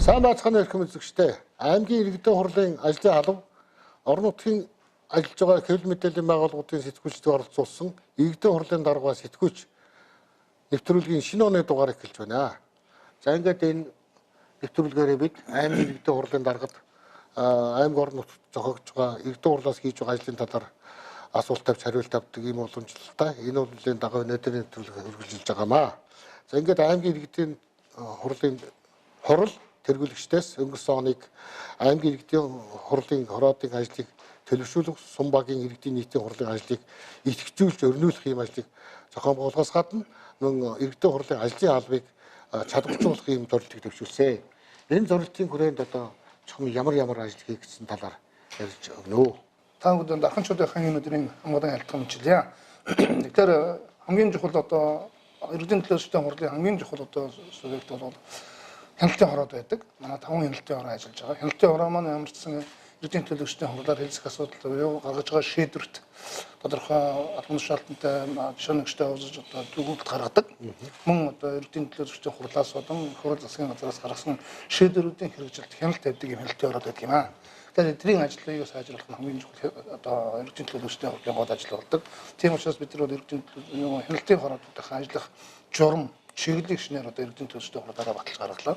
Сайн байцгаана эрхэм үзэгчдээ. Аймгийн иргэдийн хурлын ажлын алба орон нутгийн ажиллаж байгаа хэвлэл мэдээллийн байгууллагуудын сэтгүүлчдийг оролцуулсан иргэдийн хурлын дарга сэтгүүлч нэвтрүүлгийн шинэ оны дугаар эхэлж байна. За ингээд энэ нэвтрүүлгээрээ бид аймгийн иргэдийн хурлын даргад аймаг орон нутгад зохиогдож байгаа иргэдийн хурлаас хийж байгаа ажлын талаар асуулт тавьж хариулт авдаг ийм уламжлалтай энэ уламжлалын дагуу өнөөдрийн нэвтрүүлэг үргэлжилж байгаамаа. За ингээд аймгийн иргэдийн хурлын хурал тэргүүлэгчдээс өнгөрсөн оныг аймгийн иргэдийн хурлын хороодын ажлыг төлөвшүүлэх, сум багийн иргэдийн нийтийн хурлын ажлыг идэвхжүүлж өрнүүлэх ийм ажлыг зохион байгуулахаас гадна мөн иргэдийн хурлын ажлын албыг чадваржуулах ийм зорилтыг төвшүүлсэн. Энэ зорилтын хүрээнд одоо чухам ямар ямар ажил хийгдсэн талаар ярьж өгнө. Та бүхэнд дарханчуудын энэ өдрийн хамгаалан альтган мэндчилье. Тэгэхээр хамгийн чухал одоо иргэдийн төлөөлөлтийн хурлын хамгийн чухал одоо субъект бол хяналтын хороод байдаг. Манай 5 хяналтын хороо ажиллаж байгаа. Хяналтын хороо маань ямар ч сан иргэдийн төлөөлөгчдийн хурлаар хэлцэх асуудал буюу гаргаж байгаа шийдвэрт тодорхой албан тушаалтантай жишээнэгчтэй уулзаж одоо дүгнэлт гаргадаг. Мөн одоо иргэдийн төлөөлөгчдийн хурлаас болон хурал засгийн газраас гаргасан шийдвэрүүдийн хэрэгжилт хяналт тавьдаг юм хяналтын хороод байдаг юм аа. Тэгэхээр эдний ажлыг сайжруулах нь хамгийн чухал одоо иргэдийн төлөөлөгчдийн хурлын гол ажил болдог. Тийм учраас бид нар бол иргэдийн хяналтын хороодуудынхаа ажиллах журам чиглэлийг шинээр одоо иргэдийн төлөөлөгчдийн хурлаараа баталж гаргалаа.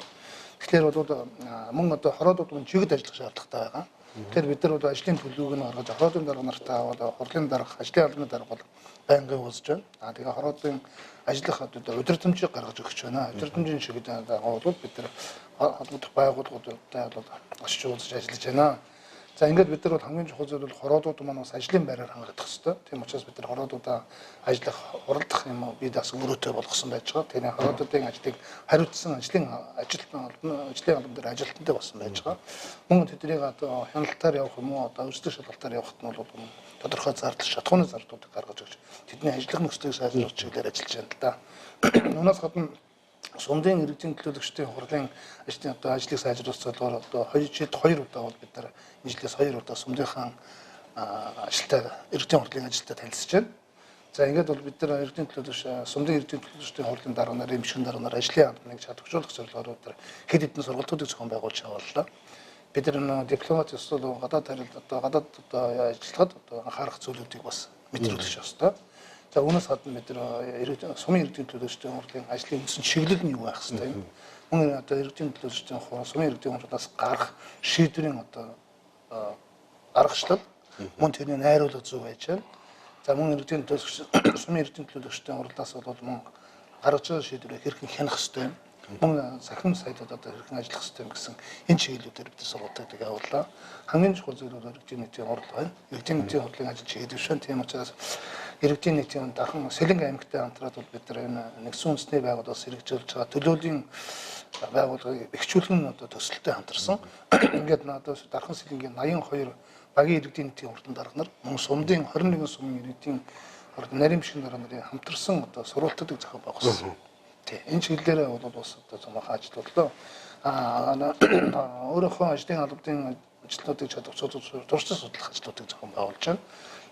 Тэгэхээр бол мөн одоо хороодууд мөн чиглэлд ажиллах шаардлагатай байгаа. Тэгэхээр бид нар бол ажлын төлөвлөгөөг нь гаргаж хороодын дарга нартай бол хурлын дарга, ажлын албаны дарга бол байнгын уулзж байна. Аа тэгээ хороодын ажиллах одоо удирдамжийг гаргаж өгч байна. Удирдамжийн чиглэл дагуу бол бид нар холбогдох байгууллагуудтай бол очиж уулзаж ажиллаж байна. За ингээд бид нар бол хамгийн чухал зүйл бол хороодууд маань бас ажлын байраар хангагдах ёстой. Тийм учраас бид нар хороодуудаа ажиллах, хуралдах юм бид бас өрөөтэй болгосон байж байгаа. Тэгэхээр хороодуудын ажлыг хариуцсан ажлын албан дээр ажилтнтай болсон байж байгаа. Мөн тэднийг одоо хяналтаар явах юм уу, одоо өрсөлдөх шалгалтаар явахт нь бол тодорхой зардал, шатхууны зардлуудыг гаргаж өгч тэдний ажиллах нөхцөлийг сайжруулах чиглэлээр ажиллаж байна л да. Үүнээс гадна сумдын иргэдийн төлөөлөгчдийн хурлын ажлын одоо ажлыг сайжруулах зорилгоор одоо 2 жилд 2 удаа бол бид нар энэ жилээс 2 удаа сумдынхаа ажилтай иргэдийн хурлын ажилтай танилцж байна. За ингээд бол бид нар иргэдийн төлөөлөгч сумдын иргэдийн төлөөлөгчдийн хурлын дарга нар, эмчгийн дарга нар ажлын албаныг чадваржуулах зорилгоор бид нар хэд хэдэн сургалтуудыг зохион байгуулж явууллаа. Бид нар дипломат ёслол гадаад харилцаа одоо гадаад одоо ажиллахад одоо анхаарах зүйлүүдийг бас мэдрүүлэх ёстой. За үүнээс гадна бид нар сумын иргэдийн төлөөлөгчдийн хурлын ажлын үндсэн чиглэл нь юу байх ёстой юм. Мөн одоо иргэдийн төлөөлөгчдийн хурал, сумын иргэдийн хурлаас гарах шийдвэрийн одоо аргачлал мөн тэрний найруулга зөв байж байна. За мөн иргэдийн төлөөлөгч сумын иргэдийн төлөөлөгчдийн хурлаас бол мөн гаргаж байгаа шийдвэрийг хэрхэн хянах ёстой юм. Мөн сахин сайдад одоо хэрхэн ажиллах ёстой юм гэсэн энэ чиглэлүүдээр бид сургалтыг явууллаа. Хамгийн чухал зүйл бол иргэдийн нийтийн хурал байна. Иргэдийн нийтийн хурлын ажил чиглэл тийм учраас иргэдийн нийтийн дархан Сэлэнг аймагтай хамтраад бол бид нар энэ нэгдсэн үндэсний байгууллагаас хэрэгжүүлж байгаа төлөөллийн байгууллагыг бэхжүүлэх нь одоо төсөлтэй хамтарсан. Ингээд одоо дархан Сэлэнгийн 82 багийн иргэдийн нийтийн хурлын дарга нар мөн сумдын 21 сумын иргэдийн хурл нарийн бишгэн дарга нарын хамтарсан одоо сургалтуудыг зохион байгуулсан. Тий. Энэ чиглэлээр бол бас одоо зомох ажил боллоо. Аа өөрийнхөө ажлын албаны ажилтнуудыг чадваржуулах, туршлага судлах ажлуудыг зохион байгуулж байна.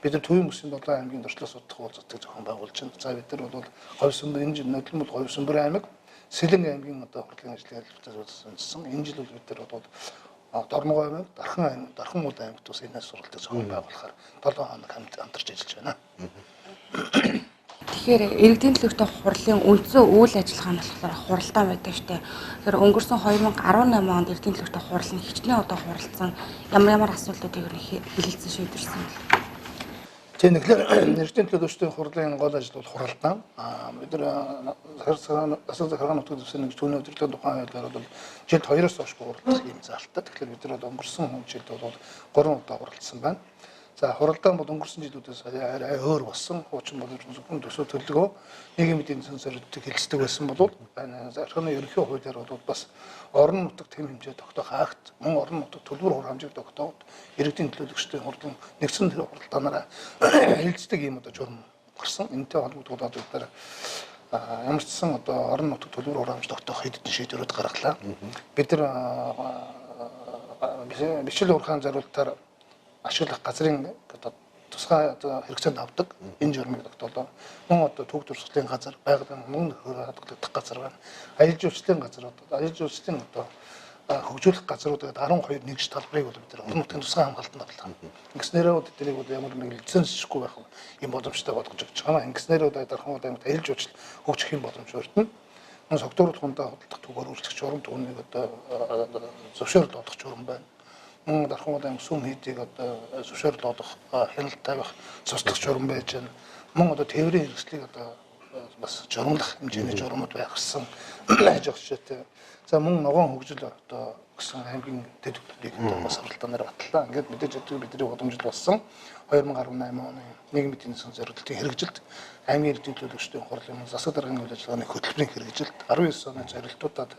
Бид нар Төвийн бүсийн 7 аймгийн туршлага судлах уулзалтыг зохион байгуулж байна. За бид нар бол Говьсөнбөр энэ жил нөлөөлөл бол Говьсөнбөр аймаг, Сэлэнг аймгийн одоо хурлын ажлын албатай уулзсан. Энэ жил бол бид нар бол Дорногов аймаг, Дархан аймаг, Дархан мууд аймагт бас энэ сургалтыг зохион байгуулахаар 7 хоног хамтарч ажиллаж байна. Тэгэхээр иргэдийн төлөөлөлтийн хурлын үндсэн үйл ажиллагаа нь болохоор хуралдаан байдаг штэ. Тэгэхээр өнгөрсөн 2018 онд иргэдийн төлөөлөлтийн хурал нь хичнээн удаа хуралдсан ямар асуудлуудыг хэлэлцэн шийдвэрсэн бэ? Тийм тэгэхээр иргэдийн төлөөлөгчдийн хурлын гол ажил бол хуралдаан. Бид нар засаг захиргааны нутаг дэвсгэрийн түүний удирдлагын тухайн хуулиар бол жилд 2-оос хойш хуралдах юм заалттай. Тэгэхээр бид нар өнгөрсөн жилд бол 3 удаа хуралдсан байна. За хуралдаан бол өнгөрсөн жилүүдээс арай өөр болсон. Хуучин бол зөвхөн төсөв төлөвлөгөө нийгмийн эдийн засгийн зорилтыг хэлцдэг байсан бол захиргааны ерөнхий хуулиар бол бас орон нутаг тэм хэмжээ тогтоох акт, мөн орон нутаг төлбөр хурамжийг тогтооход иргэдийн төлөөлөгчдийн хурлын нэгдсэн хуралдаанаараа хэлцдэг ийм одоо журам гарсан. Энэтэй холбогдуулаад бид нар ямар ч сан одоо орон нутаг төлбөр хурамж тогтоох хэд хэдэн шийдвэрүүд гаргалаа. Бид нар бичил уурхаан зориултаар ашиглах газрын одоо тусгай одоо хэрэгцээнд авдаг энэ журмыг тогтоолоо. Мөн одоо төг туршлагын газар, байгалийн мөн хадгалагдах газар байна. Аялал жуулчлалын газар одоо аялал жуулчлалын одоо хөгжүүлэх газрууд гэдэг 12 нэгж талбарыг бол бид нар орон нутгийн тусгай хамгаалтанд авлаа. Ингэснээрээ тэднийг бол ямар нэг лицензшгүй байх юм боломжтой болгож өгч байгаа. Ингэснээрээ Дархан уул аймагт аялал жуулчлал хөгжих юм боломж өртөн. Мөн согтуур хундаа худалдах түгээр үйлчлэх журам түүнийг одоо зөвшөөрөл олгох журам байна. Мөн Дархан уул аймаг сүм хийдийг одоо зөвшөөрөл олгох, хяналт тавих, цуслах журам байж байна. Мөн одоо тээврийн хэрэгслийг одоо бас журамлах хэмжээний журамуд байх гэсэн байж байгаа жишээтэй. За мөн ногоон хөгжил одоо гэсэн аймгийн дэд хөтөлбөрийг одоо бас хуралдаанаар батлаа. Ингээд мэдээж бидний боломжтой болсон 2018 оны нийгмийн эдийн засгийн зорилтын хэрэгжилт, аймгийн иргэдийн төлөөлөгчдийн хурлын засаг даргын үйл ажиллагааны хөтөлбөрийн хэрэгжилт 19 оны зорилтуудад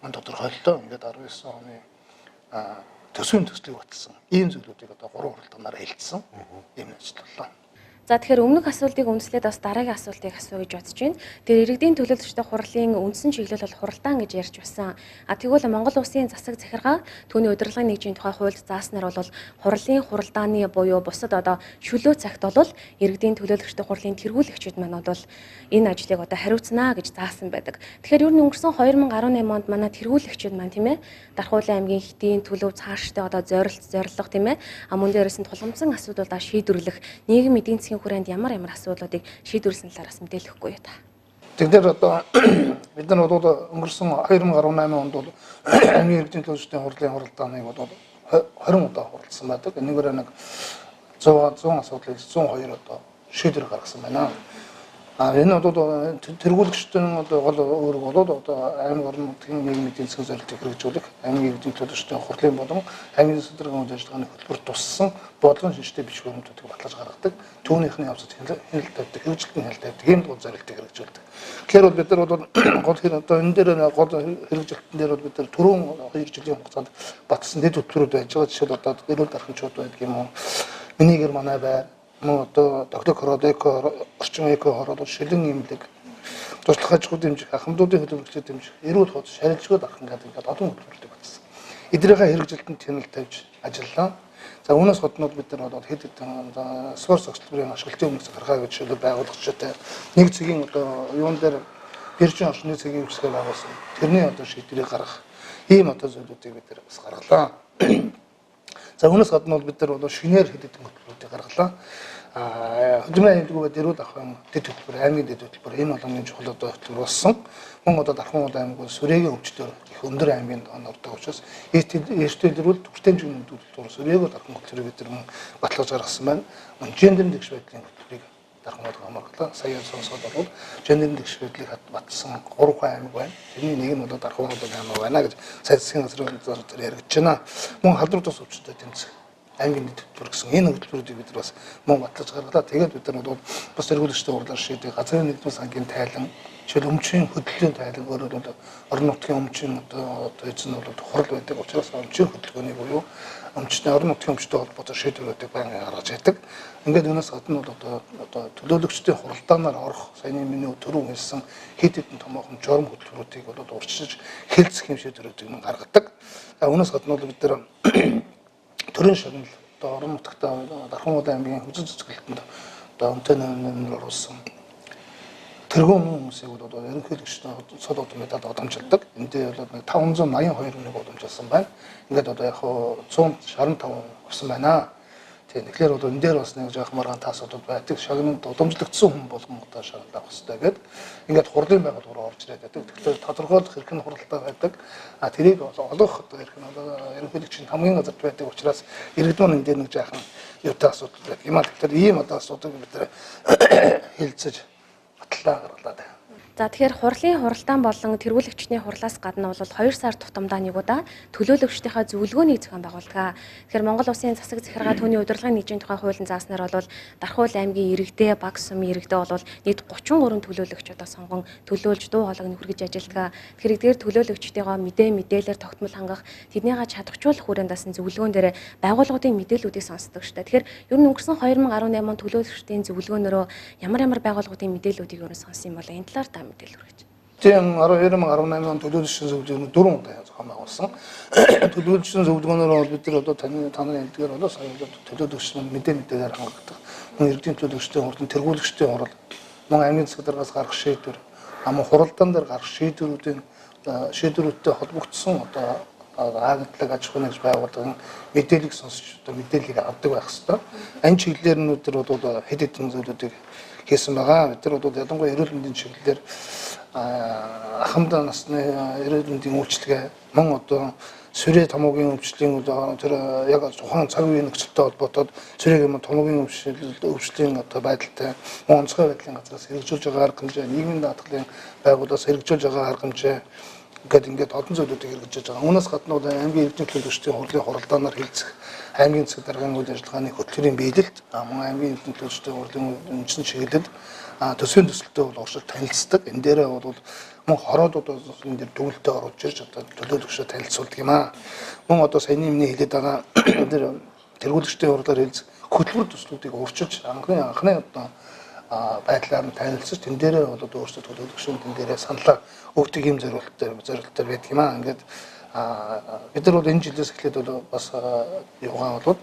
мөн тодорхойллоо. Ингээд 19 оны төсвийн төслийг баталсан. Ийм зүйлүүдийг одоо 3 хуралдаанаар хэлсэн. Ийм ажил боллоо. За тэгэхээр өмнөх асуултыг үндэслээд бас дараагийн асуултыг асууя гэж бодож байна. Тэр иргэдийн төлөөлөгчдийн хурлын үндсэн чиглэл бол хуралдаан гэж ярьж байсан. А тэгвэл Монгол Улсын засаг захиргаа түүний удирдлагын нэгжийн тухай хуульд зааснаар бол хурлын хуралдааны буюу бусад одоо чөлөө цагт бол иргэдийн төлөөлөгчдийн хурлын тэргүүлэгчид маань бол энэ ажлыг одоо хариуцнаа гэж заасан байдаг. Тэгэхээр ер нь өнгөрсөн 2018 онд манай тэргүүлэгчид маань тийм Дархуулын аймгийн хэтийн төлөв цаашдаа одоо зорилт зорилго тийм а мөн дээрээс нь тулгамдсан асуудлуудаа шийдвэрлэх нийгэм эдийн засгийн хүрээнд ямар ямар асуудлуудыг шийдвэрлсэн талаар бас мэдээлэхгүй юу та. Тэгэхээр одоо бид нар бол өнгөрсөн 2018 онд бол аймгийн иргэдийн төлөөлөгчдийн хурлын хуралдааныг бол 20 удаа хуралдсан байдаг. Энэгээр нэг 100 асуудлыг 102 одоо шийдвэр гаргасан байна. А энэ бол тэргүүлэгчдийн одоо гол үүрэг бол одоо аймаг орон нутгийн нийгмийн эдийн засгийн зорилтыг хэрэгжүүлэх, аймгийн иргэдийн төлөөлөгчдийн хурлын болон аймгийн засаг даргын үйл ажиллагааны хөтөлбөр туссан бодлогын шинжтэй бичиг баримтуудыг баталж гаргадаг, түүнийхний явцад хяналт тавьдаг, хэрэгжилтийн хяналт тавьдаг, ийм гол зорилтыг хэрэгжүүлдэг. Тэгэхээр бол бид нар бол гол хэрэг одоо энэ дээр гол хэрэгжилтэн дээр бол бид нар түрүүн 2 жилийн хугацаанд баталсан дэд хөтөлбөрүүд байж байгаа. Жишээл одоо эрүүл дарханчууд байдаг юм уу? Миний гэр манай байр, мөн одоо доктор хороод эко орчин эко хороод шилэн имлэг, туслах аж ахуй дэмжих, ахмадуудын хөдөлмөрчид дэмжих, эрүүл хот шарилжгүй дархан гэдэг ингээд олон хөтөлбөрүүдийг баталсан. Эднийхээ хэрэгжилтэнд хяналт тавьж ажиллаа. За үүнээс гадна бид нар бол хэд хэдэн спорт зохицлын ашиглалтын өмнөх захиргаа гэж жишээлбэл байгуулах жишээтэй нэг цагийн одоо юун дээр биржийн орчны цагийн үүсгээ байгуулсан. Тэрний одоо шийдвэрийг гаргах ийм одоо зүйлүүдийг бид нар бас гаргалаа. За үүнээс гадна бол бид нар бол шинээр хэд хэдэн хөтөлбөрүүдийг гаргалаа. Хөдөлмөрийн аюулгүй эрүүл ахуйн дэд хөтөлбөр, аймгийн дэд хөтөлбөр энэ бол чухал одоо хөтөлбөр болсон. Мөн одоо Дархан уул аймаг бол сүрэгийн өвчтөр их өндөр аймгийн донд ордог учраас эртээ дэрвэл хүртээмжийн нүүдэл сүрээгөө дархан хөтөлбөрийг бид нар мөн баталгаж гаргасан байна. Мөн гендерийн тэгш байдлын хөтөлбөрийг Дархан уулыг хамааргалаа. Сая сонсоод бол гендерийн тэгш байдлыг баталсан 3 аймаг байна. Тэрний нэг нь бол Дархан уулын аймаг байна гэж сая засгийн газрын дээр яригдж байна. Мөн халдвар тус өвчтөй тэмцэх аймгийн нийт хөтөлбөр гэсэн энэ хөтөлбөрүүдийг бид нар бас мөн баталж гаргалаа. Тэгээд бид нар бол бас тэргүүлэгчдийн хурлаар шийдээ газрын нэгдмэл сангийн тайлан, жишээл өмчийн хөдөлгөөний тайлан, өөрөөр хэлбэл орон нутгийн өмчийн одоо эзэн бол хурал байдаг учраас өмчийн хөдөлгөөний буюу өмчний орон нутгийн өмчтэй холбоотой шийдвэрүүдийг байнгын гаргаж яадаг. Ингээд үүнээс гадна бол одоо төлөөлөгчдийн хуралдаанаар орох саяны миний түрүүн хэлсэн хэд хэдэн томоохон журам хөтөлбөрүүдийг бол урьдчилж хэлцэх юм шийдвэрүүдийг мөн гаргадаг. За үүнээс гадна бол бид нар төрийн шагнал одоо орон нутагт Дархан уул аймгийн хөгжил цэцгэлтэнд одоо өнтэй нэмэр оруулсан тэргүүн хүмүүсийг бол одоо ерөнхийлөгчдөө цол удам медаль удамжилдаг. Энд дээр бол 582 хүнийг удамжилсан байна. Ингээд одоо яг 165 авсан байна. Тэгэхээр бол энэ дээр бас нэг жоох маргаан таасуудад байдаг. Шагналд удамжлагдсан хүн болгон одоо шагнал авах хэрэгтэй гэдэг. Ингээд хурлын байгууллага руу орж ирээд байдаг. Тэгэхээр тодорхойлох эрх нь хуралтай байдаг. А тэрийг олгох одоо эрх нь одоо ерөнхийлөгчийн хамгийн газарт байдаг учраас иргэд маань энэ дээр нэг жаахан юутай асуудал байдаг юм аа. Тэгэхээр ийм одоо асуудыг бид нэр хэлцэж батлаа гаргалаа. За тэгэхээр хурлын хуралдаан болон тэргүүлэгчдийн хурлаас гадна бол 2 сар тутамдаа нэг удаа төлөөлөгчдийнхээ зөвлөгөөнийг зохион байгуулдаг. Тэгэхээр Монгол Улсын засаг захиргаа түүний удирдлагын нэгжийн тухай хуулийн зааснаар бол Дархуул аймгийн иргэдээ, баг сумын иргэдээ бол нийт 33 төлөөлөгч одоо сонгон төлөөлж дуу хоолойг нь хүргэж ажилладаг. Тэгэхээр эдгээр төлөөлөгчдийнхөө мэдээлэлээр тогтмол хангах, тэднийгээ чадахжуулах хүрээнд бас зөвлөгөөн дээр байгууллагуудын мэдээллүүдийг сонсдог шүү дээ. Тэгэхээр ер нь өнгөрсөн 2018 он төлөөлөгчдийн зөвлөгөөнөөрөө ямар ямар байгууллагуудын мэдээллүүдийг ер нь сонсон юм бол энэ талаар та мэдээлэл хүргэж. Тийм 2018 он төлөөлөгчдийн зөвлөгөөний 4 удаа зохион байгуулсан. Төлөөлөгчдийн зөвлөгөөнөөр бол бид нар одоо таны нарын хэлдгээр бол сая төлөөлөгч нар мэдээлэлээр хангагдах. Мөн иргэдийн төлөөлөгчдийн хурал, тэргүүлэгчдийн хурал, мөн аймгийн засаг даргаас гарах шийдвэр, мөн хуралдаан дээр гарах шийдвэрүүдийн шийдвэрүүдтэй холбогдсон одоо Агентлаг аж ахуйн нэгж байгууллагын мэдээллийг сонсч одоо мэдээллийг авдаг байх хэрэгтэй. Энэ чиглэлээр нь өдөр бол хэд хэдэн зүйлүүдийг хийсэн байгаа. Бид нар бол ялангуяа эрүүл мэндийн чиглэлээр ахмад насны эрүүл мэндийн үйлчилгээ мөн одоо сүрээ томоогийн өвчлөлийн тэр яг тухайн цаг үеийн нөхцөлтэй холбоотойд сүрээг юм томоогийн өвчлөлийн одоо байдалтай мөн онцгой байдлын газраас хэрэгжүүлж байгаа арга хэмжээ, нийгмийн даатгалын байгууллагаас хэрэгжүүлж байгаа арга хэмжээ гэдэг ингээд олон зүйлүүдийг хэрэгжиж байгаа. Үүнээс гадна бол аймгийн эрдэнэ төлөөлөгчдийн хурлын хуралдаанаар хэлцэх аймгийн засаг даргын үйл ажиллагааны хөтөлбөрийн биелэлт, мөн аймгийн эрдэнэ төлөөлөгчдийн хурлын үндсэн чиглэлд төсвийн төсөлтөд бол уршил танилцдаг. Энэ дээрээ бол мөн хороодууд энэ дээр дүгнэлтээ оруулж ирж одоо төлөөлөгчдөд танилцуулдаг юм аа. Мөн одоо саяны миний хэлээд байгаа тэр тэргүүлэгчдийн хурлаар хэлцэх хөтөлбөр төслүүдийг урчилж анхны одоо байдлаар нь танилцаж тэн дээрээ бол өөрсдөө төлөөлөгчөн тэн дээрээ саналаа өгдөг юм зорилттой байдаг юм аа. Ингээд бид нар бол энэ жилээс эхлээд бол бас юугаа бол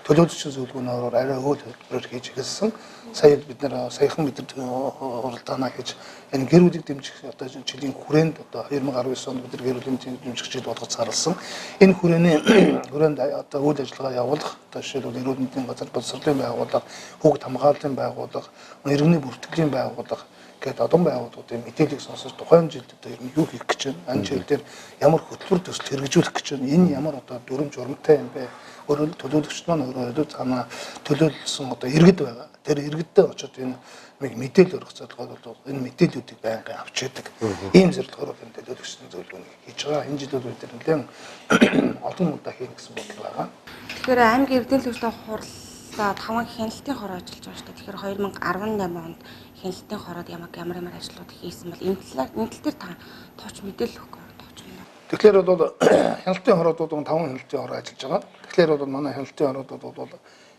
төлөөлөгчийн зөвлөгөөнөөр арай өөр хөтөлбөрөөр хийж эхэлсэн. Сая бид нар саяхан бид нар хуралдаанаа хийж энэ гэр бүлийг дэмжих одоо жилийн хүрээнд одоо 2019 онд бид нар гэр бүлийн дэмжих жил болгож зарласан. Энэ хүрээнд одоо үйл ажиллагаа явуулах одоо жишээлбэл эрүүл мэндийн газар, боловсролын байгууллага, хүүхд хамгааллын байгууллага, иргэний бүртгэлийн байгууллага гээд олон байгууллагуудын мэдээллийг сонсож тухайн жилд одоо ер нь юу хийх гэж байна, энэ жил дээр ямар хөтөлбөр төсөл хэрэгжүүлэх гэж байна, энэ ямар одоо дүрм журмтай юм бэ? Өөрөөр төлөөлөгчд маань өөрөө цаанаа төлөөлсөн одоо иргэд байгаа. Тэр иргэдтэй очиод энэ мэдээлэл өргөх зорилгоор бол энэ мэдээллүүдийг байнгын авч яадаг. Ийм зорилгоор бол энэ төлөөлөгчдийн зөвлөгөөнийг хийж байгаа. Энэ жилүүд бид нэлээд олон удаа хийнэ гэсэн бодол байгаа. Тэгэхээр аймгийн эрдэнэ төлөөлөгчдийн хурлаа 5 хяналтын хороо ажиллаж байгаа шүү дээ. Тэгэхээр 2018 онд хяналтын хороод ямар ямар ажлууд хийсэн бол энэ тал дээр та товч мэдээлэл өгөх. Тэгэхээр бол хяналтын хороодууд 5 хяналтын хороо ажиллаж байгаа. Тэгэхээр бол манай хяналтын хороодууд бол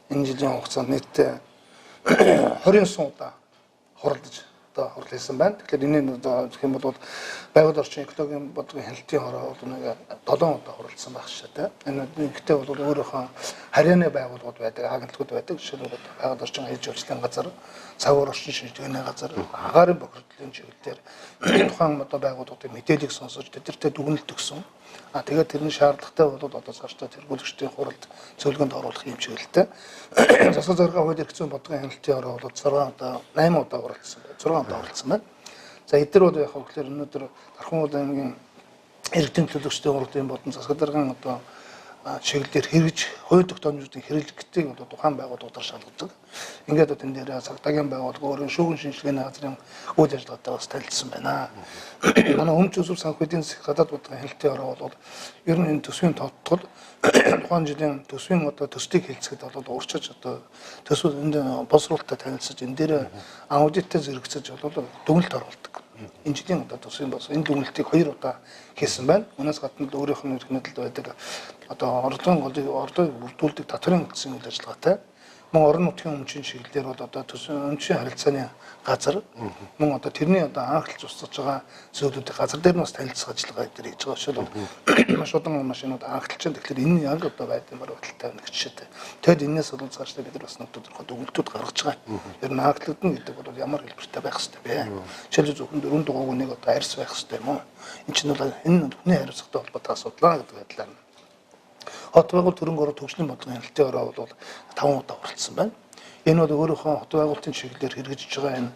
энэ жилийн хугацаанд нийтдээ 29 удаа хуралдаж одоо хурал хийсэн байна. Тэгэхээр энэ одоо гэх юм бол байгаль орчин экологийн бодлогын хяналтын хороо бол нэг 7 удаа хуралдсан байх шээ. Энэ гэхдээ бол өөрийнхөө харьяаны байгууллагууд байдаг, агентлагууд байдаг. Жишээлбэл байгаль орчин аялал жуулчлалын газар, цагуур орчин шинжилгээний газар, агаарын бохирдлын чиглэлээр тухайн одоо байгууллагуудын мэдээллийг сонсож тэдэртэй дүгнэлт өгсөн. А тэгээд тэрний шаардлагатай бол одоо цаашдаа тэргүүлэгчдийн хуралд зөвлөгөөнд оруулах юм чиглэлтэй. Засаг захиргаа хууль эрх зүйн бодлогын хяналтын хороо бол 6 удаа 8 удаа хуралдсан байна. 6 удаа хуралдсан байна. За эдгээр бол яг хөглөр өнөөдөр Дархан аймгийн эрдэнэ төлөөлөгчдийн хурлын болон засаг даргын одоо чиглэлээр хэрэгж хууль тогтоомжуудын хэрэглэгдийг одоо тухайн байгууллагуудаар шалгадаг. Ингээд одоо тэн дээр цагдаагийн байгууллага өөрийн шүүгэн шинжилгээний газрын үйл ажиллагаатай бас танилцсан байна. Манай өмч төсөв санхүү эдийн засгийн гадаад бодлогын хяналтын хороо бол ер нь энэ төсвийн тодтгол тухайн жилийн төсвийн одоо төслийг хэлцэхэд бол урчиж одоо төсөв энд боловсруулалттай танилцаж энэ дээр аудиттай зэрэгцэж бол дүгнэлт оруулдаг. Энэ жилийн одоо төсвийн бас энэ дүгнэлтийг 2 удаа хийсэн байна. Үүнээс гадна л өөрийнх нь эрх мэдэлд байдаг одоо орлогын голыг орлогыг бүрдүүлдэг татварын төлсөн үйл ажиллагаатай. Мөн орон нутгийн өмчийн чиглэлээр бол одоо төсвийн өмчийн харилцааны газар мөн одоо тэрний одоо анхлж устгаж байгаа зүйлүүдийг газар дээр нь бас танилцах ажиллагаа дээр хийж байгаа. Жишээлбэл маш удаан машинууд анхлж байна. Тэгэхээр энэ яг одоо байдмаар баталтай байна гэж жишээтэй. Тэгэд энэс бол цаашдаа бид нар бас нэг тодорхой дүгнэлтүүд гаргаж байгаа. Ер нь анхлагдана гэдэг бол ямар хэлбэртэй байх хэрэгтэй бэ? Жишээлбэл зөвхөн 4 дугуйг нэг одоо арьс байх хэрэгтэй юм уу? Энэ чинь бол энэ хүний хариуцлагатай холбоотой асуудал гэдэг байдлаар. Хот байгуулалт хөрөнгө оруулалт хөгжлийн бодлогын хяналтын хороо бол 5 удаа хуралдсан байна. Энэ бол өөрийнхөө хот байгуулалтын чиглэлээр хэрэгжиж байгаа энэ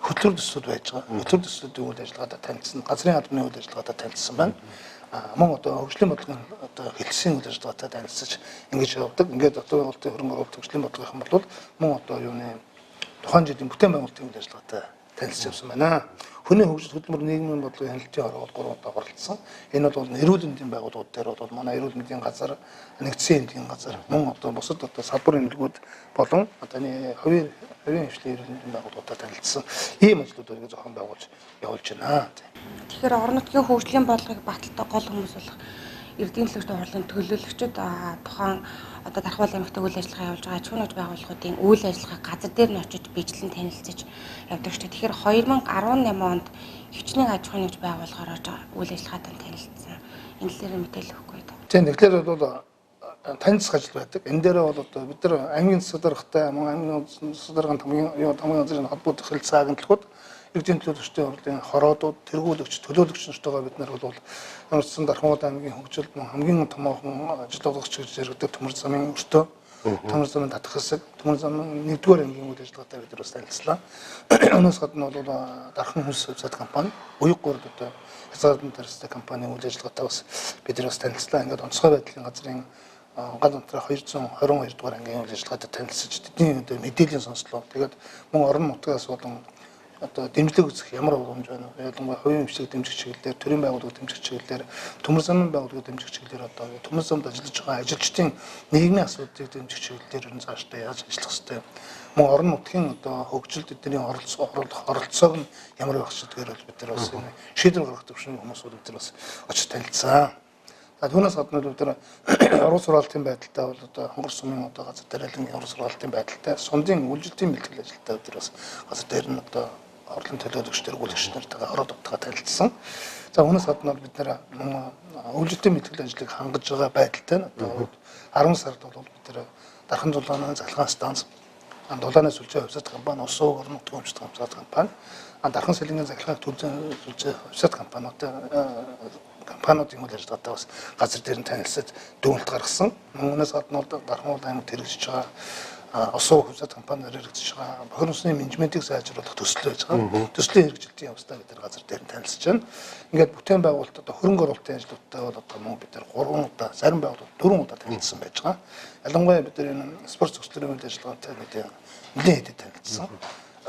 хөтөлбөр төслүүд байж байгаа. Хөтөлбөр төслүүдийн үйл ажиллагаатай танилцсан, газрын албаны үйл ажиллагаатай танилцсан байна. Мөн одоо хөгжлийн бодлогын одоо хэлтсийн үйл ажиллагаатай танилцаж ингэж явдаг. Ингээд хот байгуулалтын хөрөнгө оруулалт хөгжлийн бодлогынхан бол мөн одоо юуны тухайн жилийн бүтээн байгуулалтын үйл ажиллагаатай танилцж явсан байна. Хүний хөгжил хөдөлмөр нийгмийн бодлогын хяналтын хороо бол 3 удаа хуралдсан. Энэ бол эрүүл мэндийн байгууллагууд дээр бол манай эрүүл мэндийн газар, нэгдсэн эмнэлгийн газар, мөн одоо бусад одоо салбар эмнэлгүүд болон одоо хувийн хвшлийн эрүүл мэндийн байгууллагуудаар танилцсан. Ийм ажлуудыг зохион байгуулж явуулж байна. Тэгэхээр орон нутгийн хөгжлийн бодлогыг баталдаг гол хүмүүс болох эрдэнэ төлөөлөгчдийн хурлын төлөөлөгчд тухайн одоо Дархуул аймагт үйл ажиллагаа явуулж байгаа аж ахуйн нэгж байгууллагуудын үйл ажиллагаа газар дээр нь очиж бичлэн танилцаж явдаг шүү дээ. Тэгэхээр 2018 онд хичнээн аж ахуйн нэгж байгууллагаар үйл ажиллагаатай танилцсан. Энэ талаар мэдээлэл өгөхгүй юу? Тийм, тэгэхээр бол танилцах ажил байдаг. Энэ дээр бол одоо бид нар аймгийн засаг даргатай, мөн аймгийн засаг даргын тамгын газрын холбоот хэлцээ агентлагууд Иргэдийн төлөөлөгчдийн хурлын хороодууд, тэргүүлэгч, төлөөлөгч нартайгаа бид нар бол ямарчсан Дархан аймгийн хөгжилд хамгийн томоохон ажил олгогч гэж яригддаг Төмөр замын өртөө, Төмөр замын татах хэсэг, Төмөр замын 1-р ангийн үйл ажиллагаатай бид нар бас танилцлаа. Өнөөс гадна бол Дархан хөлс хувьцаат компани, Уяг гурд одоо хязгаарлалт тарьцтай компанийн үйл ажиллагаатай бас бид нар бас танилцлаа. Ингээд онцгой байдлын газрын гал унтраа 222 дугаар ангийн үйл ажиллагаатай танилцаж тэдний одоо мэдээллийн сонслоо. Тэгээд мөн орон нутгаас болон одоо дэмжлэг үзэх ямар боломж байна вэ? Ялангуяа хувийн хвшлийг дэмжих чиглэлээр, төрийн байгууллагыг дэмжих чиглэлээр, төмөр замын байгууллагыг дэмжих чиглэлээр, одоо төмөр замд ажиллаж байгаа ажилчдын нийгмийн асуудлыг дэмжих чиглэлээр ер нь цаашдаа яаж ажиллах ёстой? Мөн орон нутгийн одоо хөгжилд эдний оролцоог нь ямар байх чидгээр бол бид нар бас энэ шийдвэр гаргах төвшний хүмүүс бол бид нар бас очиж танилцсан. За түүнээс гадна бид нар уран сургаалтын байдалтай бол одоо хонгор сумын одоо газар дээрэлэн уран сургаалтын байдалтай, сундын үйлжилтийн бэлтгэл ажилтай бид нар бас газар дээр нь одоо орлон төлөөлөгч тэргүүлэгч нартайгаа ороод утгаа танилцсан. За үүнээс гадна бид нар үйлжилтийн бэлтгэл ажлыг хангаж байгаа байдалтай нь одоо 10 сард бол бид нар Дархан дулааны залгаан станц, дулааны сүлжээ хувьцаат компани, ус ууг орон нутгийн өмчт хувьцаат компани, Дархан сэлэнгийн захиргааг төвзөн сүлжээ хувьцаат компаниудын үйл ажиллагаатай бас газар дээр нь танилцаж дүгнэлт гаргасан. Үүнээс гадна бол Дархан уул аймагт хэрэгжиж байгаа ус ууг хувьцаат компаниар хэрэгжиж байгаа бохир усны менежментийг сайжруулах төсөл байж байгаа. Төслийн хэрэгжилтийн явцдаа бид нар газар дээр нь танилцж байна. Ингээд бүтээн байгуулалт одоо хөрөнгө оруулалтын ажлуудтай бол одоо мөн бид нар 3 удаа, зарим байгууллагууд 4 удаа танилцсан байж байгаа. Ялангуяа бид нар энэ спорт зохицлын үйл ажиллагаатай бид нэлээд хэдэд танилцсан.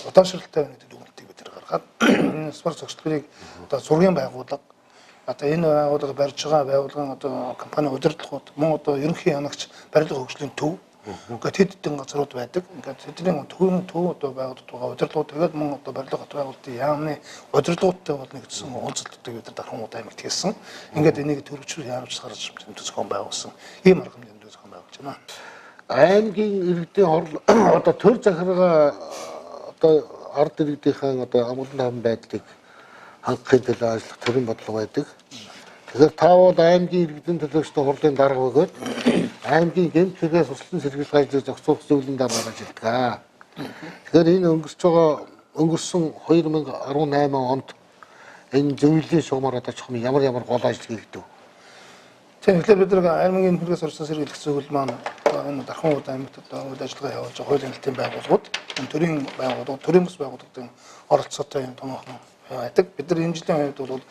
Удаашралтай байна гэдэг дүгнэлтийг бид нар гаргаад энэ спорт зохицлыг одоо зургийн байгууллага, одоо энэ байгууллага барьж байгаа байгууллагын одоо компани удирдлагууд, мөн одоо ерөнхий янагч, барилга хөгжлийн төв, ингээд хэд хэдэн газрууд байдаг. Ингээд тэдний төвийн төв одоо байгууллагууд байгаа удирдлагууд, тэгээд мөн одоо барилга хот байгуулалтын яамны удирдлагуудтай бол нэгдсэн уулзалтуудыг бид нар Дархан ууд аймагт хийсэн. Ингээд энийг төрөгчрөл яамж гаргаж зохион байгуулсан. Ийм арга хэмжээнд зохион байгуулж байна. Аймгийн иргэдийн хурал одоо төр захиргаа одоо ард иргэдийнхээ одоо амгалан таван байдлыг хангахын төлөө ажиллах төрийн бодлого байдаг. Тэгэхээр та бол аймгийн иргэдийн төлөөлөгчдийн хурлын дарга бөгөөд аймгийн гэмт хэрэгээс туслан сэргийлэх ажлыг зохицуулах зөвлөлийн даргаар ажилладаг. Тэгэхээр энэ өнгөрч байгаа өнгөрсөн 2018 онд энэ зөвлөлийн шугамар одоо чухам ямар ямар гол ажил хийгдэв? Тийм, тэгэхээр бид нар аймгийн хэрэгээс сурсан сэргийлэх зөвлөл маань энэ Дархан ууд аймагт одоо үйл ажиллагаа явуулж байгаа хуулийн хэлтийн байгууллагууд, төрийн байгууллагууд, төрийн бус байгууллагуудын оролцоотой юм томоохон байдаг. Бид нар энэ жилийн хувьд бол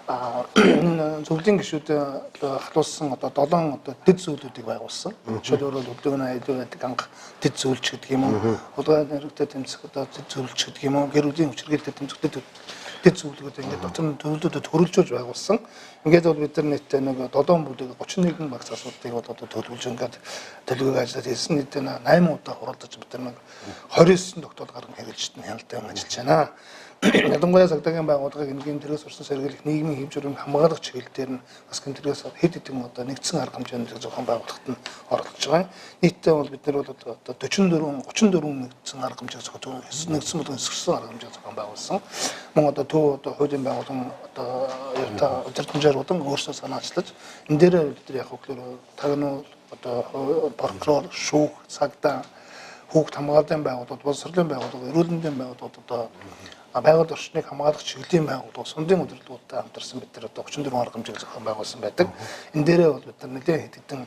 энэ зөвлөлийн гишүүд халуулсан одоо 7 одоо дэд зүйлүүдийг байгуулсан. Жишээлбэл өглөөний аюул байдаг анх дэд зүйлч гэдэг юм уу, хулгай нэрэгтэй тэмцэх одоо дэд зүйлч гэдэг юм уу, гэр бүлийн хүчирхийлэлтэй тэмцэх дэд зүйлүүд ингээд дотор нь төлөвлөдөө төрөлжүүлж байгуулсан. Ингээд бол бид нар нийтдээ нэг 7 бүлэг 31 багц асуудлыг бол одоо төлөвлөж ингээд төлөвлөгөө ажиллаад хийсэн. Нийтдээ 8 удаа хуралдаж бид нар нэг 29 тогтоол гарган хэрэгжилт нь хяналттай ажиллаж байна. Ялангуяа цагдаагийн байгууллагыг энэ гэмт хэрэгээс урсан сэргийлэх нийгмийн хэв журмыг хамгаалах чиглэл дээр нь бас гэмт хэрэгээс хэд хэдэн одоо нэгдсэн арга хэмжээнд зохион байгуулахад нь оролцож байгаа. Нийтдээ бол бид нар бол одоо 44 34 нэгдсэн арга хэмжээ зохион нэгдсэн болон эсэргүүцсэн арга хэмжээ зохион байгуулсан. Мөн одоо төв одоо хуулийн байгууллагын одоо юутай удирдамжаар удан өөрсдөө санаачлаж энэ дээрээ бид нар яг хөглөөр тагнуул одоо прокурор, шүүх, цагдаа, хүүхд хамгааллын байгууллагууд, боловсролын байгууллага, эрүүл мэндийн байгууллагууд одоо байгаль орчныг хамгаалах чиглэлийн байгууллага, сундын удирдлагуудтай хамтарсан бид нар одоо 34 арга хэмжээг зохион байгуулсан байдаг. Энэ дээрээ бол бид нар нэлээд хэд хэдэн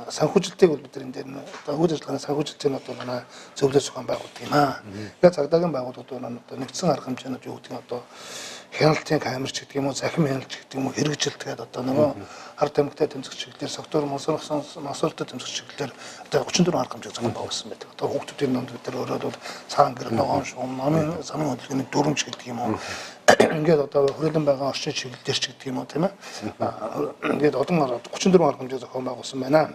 санхүүжилтийг бол бид нар энэ дээр нь одоо үйл ажиллагааны санхүүжилтийг одоо манай зөвлөлөө зохион байгуулдаг юм аа. Тэгээд цагдаагийн байгууллагууд маань одоо нэгдсэн арга хэмжээнүүд юу гэдэг нь одоо хяналтын камерч гэдэг юм уу, захим хяналт гэдэг юм уу, хэрэгжилт гэдэг одоо нөгөө ард тамхитай тэмцэх чиглэлээр, согтуур мансууртай тэмцэх чиглэлээр одоо 34 арга хэмжээ зохион байгуулсан байдаг. Одоо хүүхдүүдийн дунд бид нар өөрөө бол цагаан гэр, ногоон шугам, номын замын хөдөлгөөний дүрмж гэдэг юм уу. Ингээд одоо хүрээлэн байгаа орчин чиглэл дээр ч гэдэг юм уу, тийм ээ. Ингээд олон 34 арга хэмжээ зохион байгуулсан байна.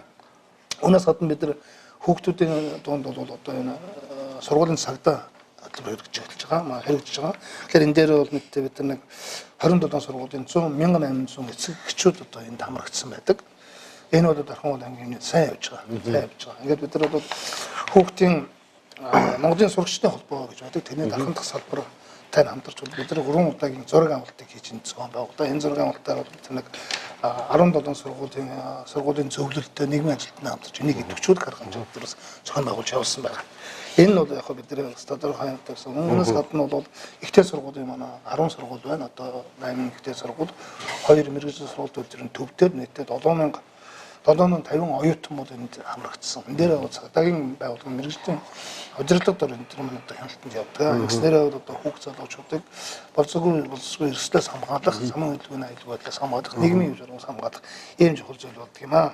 Үүнээс гадна бид нар хүүхдүүдийн дунд бол одоо энэ сургуулийн цагдаа хөтөлбөр хэрэгжиж эхэлж байгаа. Хэрэгжиж байгаа. Тэгэхээр энэ дээр бол нийтдээ бид нар нэг 27 сургуулийн 100 1800 эцэг эхчүүд одоо энд хамрагдсан байдаг. Энэ бол Дархан уул аймгийн сайн явж байгаа. Сайн явж байгаа. Ингээд бид нар бол хүүхдийн Монголын сурагчдын холбоо гэж байдаг. Тэрний Дархан дахь салбар тань хамтарч бид нар 3 удаагийн зураг авалтыг хийж энэ зохион байгууллаа. Энэ зураг авалтаар бол бид нэг 17 сургуулийн зөвлөлтөй нийгмийн ажилтны хамтарч энийг идэвхжүүлэх арга хэмжээ бид бас зохион байгуулж явуулсан байна. Энэ нь бол яг бид нар тодорхой юмтайсан. Үүнээс гадна бол ихтэй сургуулийн манай 10 сургууль байна. Одоо 8 ихтэй сургууль, 2 мэргэжлийн сургууль төр төв дээр нийтдээ 7050 оюутан бол энд хамрагдсан. Энэ дээр бол цагдаагийн байгууллага мэргэжлийн удирдлага дор энэ төр маань одоо хяналтанд явдаг. Ингэснээрээ бол одоо хүүхд залуучуудыг боловсгүй эрсдлээс хамгаалах, саман хөдөлгөөний аюулгүй байдлаас хамгаалах, нийгмийн хэв журмаас хамгаалах ийм чухал зүйл болдог юм аа.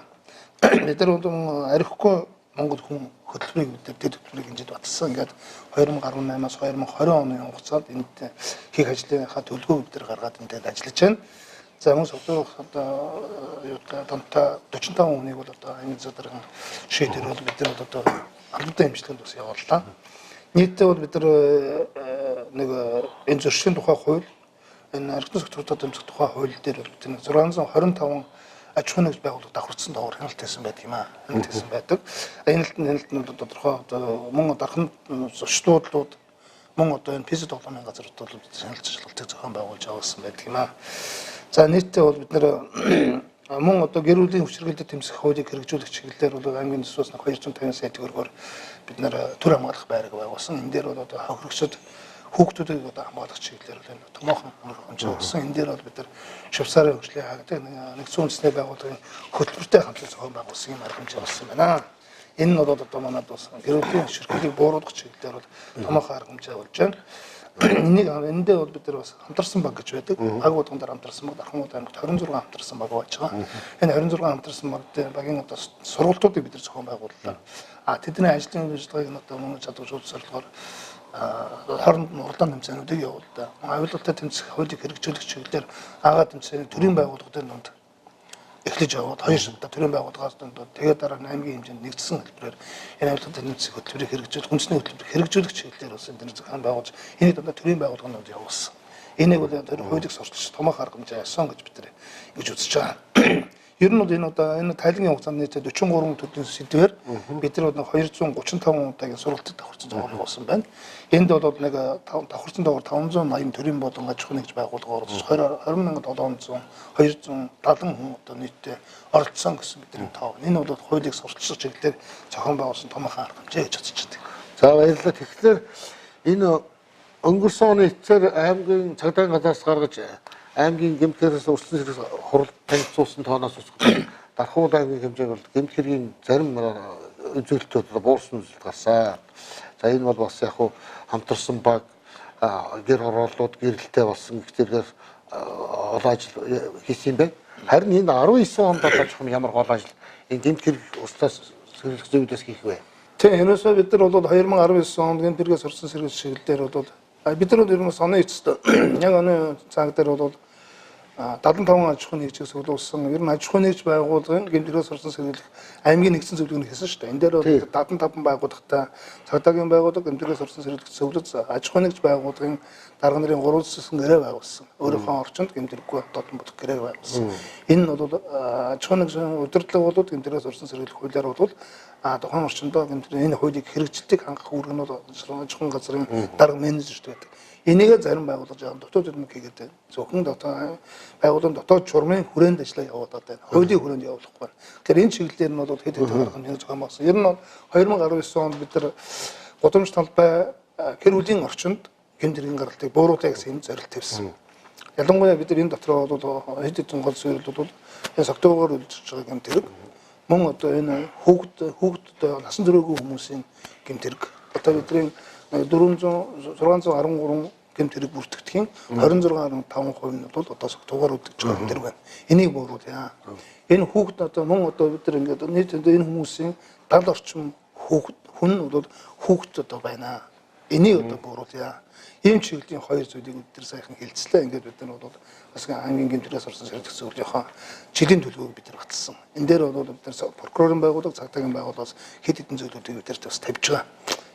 Бид нар бол арихгүй Монгол хүн хөтөлбөрийг бид нар дэд хөтөлбөрийг хэмжээд баталсан. Ингээд 2018-аас 2020 оны хугацаанд энд хийх ажлынхаа төлөвлөгөөг бид нар гаргаад энд ажиллаж байна. За мөн согтуух одоо юутай донтой 45 хүнийг бол одоо аймгийн засаг даргын шийдвэр бол бид нар одоо албатай хэмжлэгэнд бас явууллаа. Нийтдээ бол бид нар нэг энэ зөрчлийн тухай хууль, энэ архитектурын согтуутай тэмцэх тухай хууль дээр бол бид 625 аж ахуйн нэгж байгууллага давхарцсан доогоор хяналт хийсэн байдаг юм аа. Хяналт хийсэн байдаг. Энэ бол тодорхой одоо мөн дархан зуршлуудлууд мөн одоо энэ физик тоглоомын газрууд бол бид хяналт ажиллагыг зохион байгуулж явуулсан байдаг юм аа. За нийтдээ бол бид нэр мөн одоо гэр бүлийн хүчирхийлэлд тэмцэх хуулийг хэрэгжүүлэх чиглэлээр бол аймгийн төсвөөс 250 сая төгрөгөөр бид нэр төр хамгаалах байраг байгуулсан. Энэ дээр бол одоо хохирогчид хүүхдүүдийг одоо хамгаалах чиглэлээр бол энэ томоохон хэмжээ болсон. Энэ дээр бол бид нар Швейцарын хөгжлийн хаагдаг нэгдсэн үндэсний байгууллагын хөтөлбөртэй хамтлаг зохион байгуулсан юм арга хэмжээ болсон байна. Энэ нь бол одоо манад бас гэр бүлийн хүчирхийллийг бууруулах чиглэлээр бол томоохон арга хэмжээ болж байна. Энийг эндээ бол бид нар бас хамтарсан баг гэж байдаг. Баг болгон дээр хамтарсан баг, Дархан аймагт 26 хамтарсан баг байж байгаа. Энэ 26 хамтарсан багийн одоо сургалтуудыг бид нар зохион байгууллаа. А тэдний ажлын ажиллагааг нь одоо мөн чадваржуулах зорилгоор хооронд нь уралдаан тэмцээнүүдийг явууллаа. Авилгалтай тэмцэх хуулийг хэрэгжүүлэх чиглэлээр агаа тэмцээний төрийн байгууллагын дунд эхлэж яваад хоёр шаттай төрийн байгууллагаас дунд тэгээд дараа нь аймгийн хэмжээнд нэгдсэн хөтөлбөрөөр энэ авилгалтай тэмцэх хөтөлбөрийг хэрэгжүүлэх, үндэсний хөтөлбөрийг хэрэгжүүлэх чиглэлээр бас энэ зохион байгуулж энийг дандаа төрийн байгууллагын дунд явуулсан. Энийг бол тэр хуулийг сурталчилж томоохон арга хэмжээ авсан гэж бид нар ингэж үзэж байгаа. Ер нь бол энэ удаа энэ тайлангийн хугацаанд нийтдээ 43 төрлийн сэдвээр бид нар 235 удаагийн сургалтад давхарцсан зохиол болсон байна. Энд бол нэг давхарцсан доогоор 580 төрийн болон аж ахуйн нэгж байгууллага оролцож 20,700 270 хүн одоо нийтдээ оролцсон гэсэн бидний тоо. Энэ бол хуулийг сурталчилах чиглэлээр зохион байгуулсан томоохон арга хэмжээ гэж бодож байна. За баярлалаа. Тэгэхээр энэ өнгөрсөн оны эцсээр аймгийн цагдаагийн газраас гаргаж аймгийн гэмт хэрэгээс өрсөн зэрэг хурал танилцуулсан тооноос усгах Дархуул аймгийн хэмжээг бол гэмт хэргийн зарим үзүүлэлтүүд буурсан үзүүлэлт гарсан. За энэ бол бас яг хуу хамтарсан баг гэр хорооллууд гэрэлтэй болсон гэх зэрэгээр олон ажил хийсэн юм байна. Харин энэ 19 онд одоо жоохон ямар гол ажил энэ гэмт хэрэг өрслөөс сэргийлэх зүйлээс хийх вэ? Тийм, ерөөсөө бид нар бол 2019 онд гэмт хэрэгээс өрсөн сэргийлэх чиглэлээр бол бид нар ер нь оны эцэст яг оны цаг дээр бол 75 аж ахуйн нэгжийг зөвлөсөн. Ер нь аж ахуйн нэгж байгууллагын гэмт хэрэгээс сурсан сэргийлэх аймгийн нэгдсэн зөвлөгөөний хийсэн шүү дээ. Энэ дээр бол 75 байгууллагатай цагдаагийн байгууллага, гэмт хэрэгээс сурсан сэргийлэх зөвлөж, аж ахуйн нэгж байгууллагын дарга нарын 3 9 гэрээ байгуулсан. Өөрийнхөө орчинд гэмт хэрэггүй дотн болох гэрээ байгуулсан. Энэ нь бол аж ахуйн нэгж удирдлага бол гэмт хэрэгээс сурсан сэргийлэх хуулиар бол тухайн орчиндөө гэмт энэ хуулийг хэрэгжилтийг хангах үүрэг нь бол аж ахуйн газрын дарга менежерт байдаг. Энийгээ зарим байгууллага жаа дотоод хөдөлмөр хийгээд байна. Зөвхөн дотоод байгууллагын дотоод журмын хүрээнд ажиллаа явуулаад байна. Хуулийн хүрээнд явуулахгүй байна. Тэгэхээр энэ чиглэлээр нь бол хэд хэдэн арга хэмжээ зохион байгуулсан. Ер нь 2019 онд бид нар гудамж талбай гэр бүлийн орчинд гэмт хэргийн гаралтыг бууруулъя гэсэн юм зорилт тавьсан. Ялангуяа бид нар энэ дотор бол хэд хэдэн гол суурил бол энэ согтуугаар үлдэж байгаа гэмт хэрэг, мөн одоо энэ хүүхд одоо насан туршаагүй хүмүүсийн гэмт хэрэг. Одоо бидний 400 613 гэмт хэрэг бүртгэхийн 26.5% нь бол одоо согтуугаар үлдэж байгаа гэмт хэрэг байна. Энийг бууруулъя. Энэ хүүхд одоо мөн одоо бид нар ингээд нийт энэ хүмүүсийн 70 орчим хүүхд хүн бол хүүхд одоо байна. Энийг одоо бууруулъя. Ийм чиглэлийн хоёр зүйлийг бид нар сайхан хэлцлээ. Ингээд бид нар бол бас аймгийн гэмт хэрэгээс орсон сэргийлэх зөвлөлийнхөө жилийн төлөвлөгөөг бид нар баталсан. Энэ дээр бол бид нар прокурорын байгууллага, цагдаагийн байгууллагаас хэд хэдэн зүйлүүдийг бид нар бас тавьж байгаа.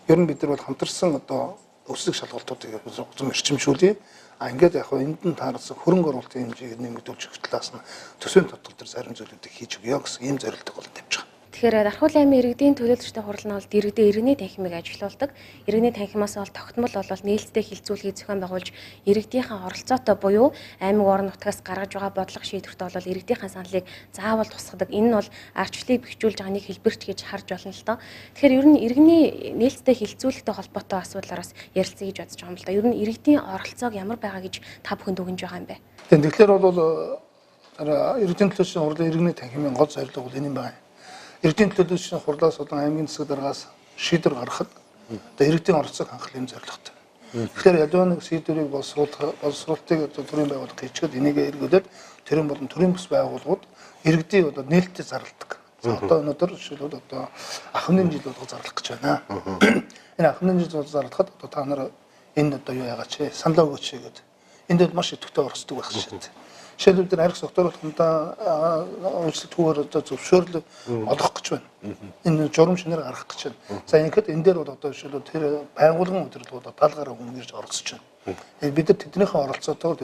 Ер нь бид нар бол хамтарсан одоо өсөлт шалгалтуудыг зам эрчимжүүлье. А ингээд яг хөө энд нь таарсан хөрөнгө оруулалтын хэмжээг нэмэгдүүлж өгөх талаас нь төсвийн тодтол дээр зарим зүйлүүдийг хийж өгье гэсэн ийм зорилтыг бол тавьж байгаа. Тэгэхээр Дархуул аймгийн иргэдийн төлөөлөгчтэй хурал нь бол дэргэдээ иргэний танхимыг ажилуулдаг. Иргэний танхимаас бол тогтмол бол нээлттэй хилцүүлгийг зохион байгуулж иргэдийнхээ оролцоотой буюу аймаг орон нутгаас гаргаж байгаа бодлого шийдвэрт бол иргэдийнхээ саналыг заавал тусгадаг. Энэ нь бол ардчлалыг бэхжүүлж байгаа нэг хэлбэрч гэж харж болно л доо. Тэгэхээр ер нь иргэний нээлттэй хилцүүлэгтэй холбоотой асуудлаар бас ярилцъя гэж бодож байгаа юм л да. Ер нь иргэдийн оролцоог ямар байгаа гэж та бүхэн дүгнж байгаа юм бэ? Тэгэхээр бол иргэдийн төлөөлөгчдийн хурлын иргэний танхимын гол зорилго бол энэ юм байна. Иргэдийн төлөөлөгчдийн хурлаас болон аймгийн засаг даргаас шийдвэр гаргахад одоо иргэдийн оролцоог хангах юм зорилготой. Тэгэхээр аливаа нэг шийдвэрийг боловсруулалтыг одоо төрийн байгууллага хийчихэд энийг эргүүлээд төрийн болон төрийн бус байгууллагууд иргэдийн одоо нээлттэй зарладаг. За одоо өнөөдөр жишээлбэл одоо ахмадын жил болго зарлах гэж байна. Энэ ахмадын жил болго зарлахад одоо та нар энэ одоо юу яагач вэ? Саналаа өгөөч гэдэг. Энд бол маш идэвхтэй оролцдог байх шээ. Жишээлбэл бид архи согтууруулахандаа үйлчлэгтүүгээр одоо зөвшөөрөл олгох гэж байна. Энэ журам шинээр гаргах гэж байна. За ингээд энэ дээр бол одоо жишээлбэл тэр байгууллагын удирдлагууд 70 гаруй хүн ирж оролцож байна. Бид нар тэднийхээ оролцоотойгоор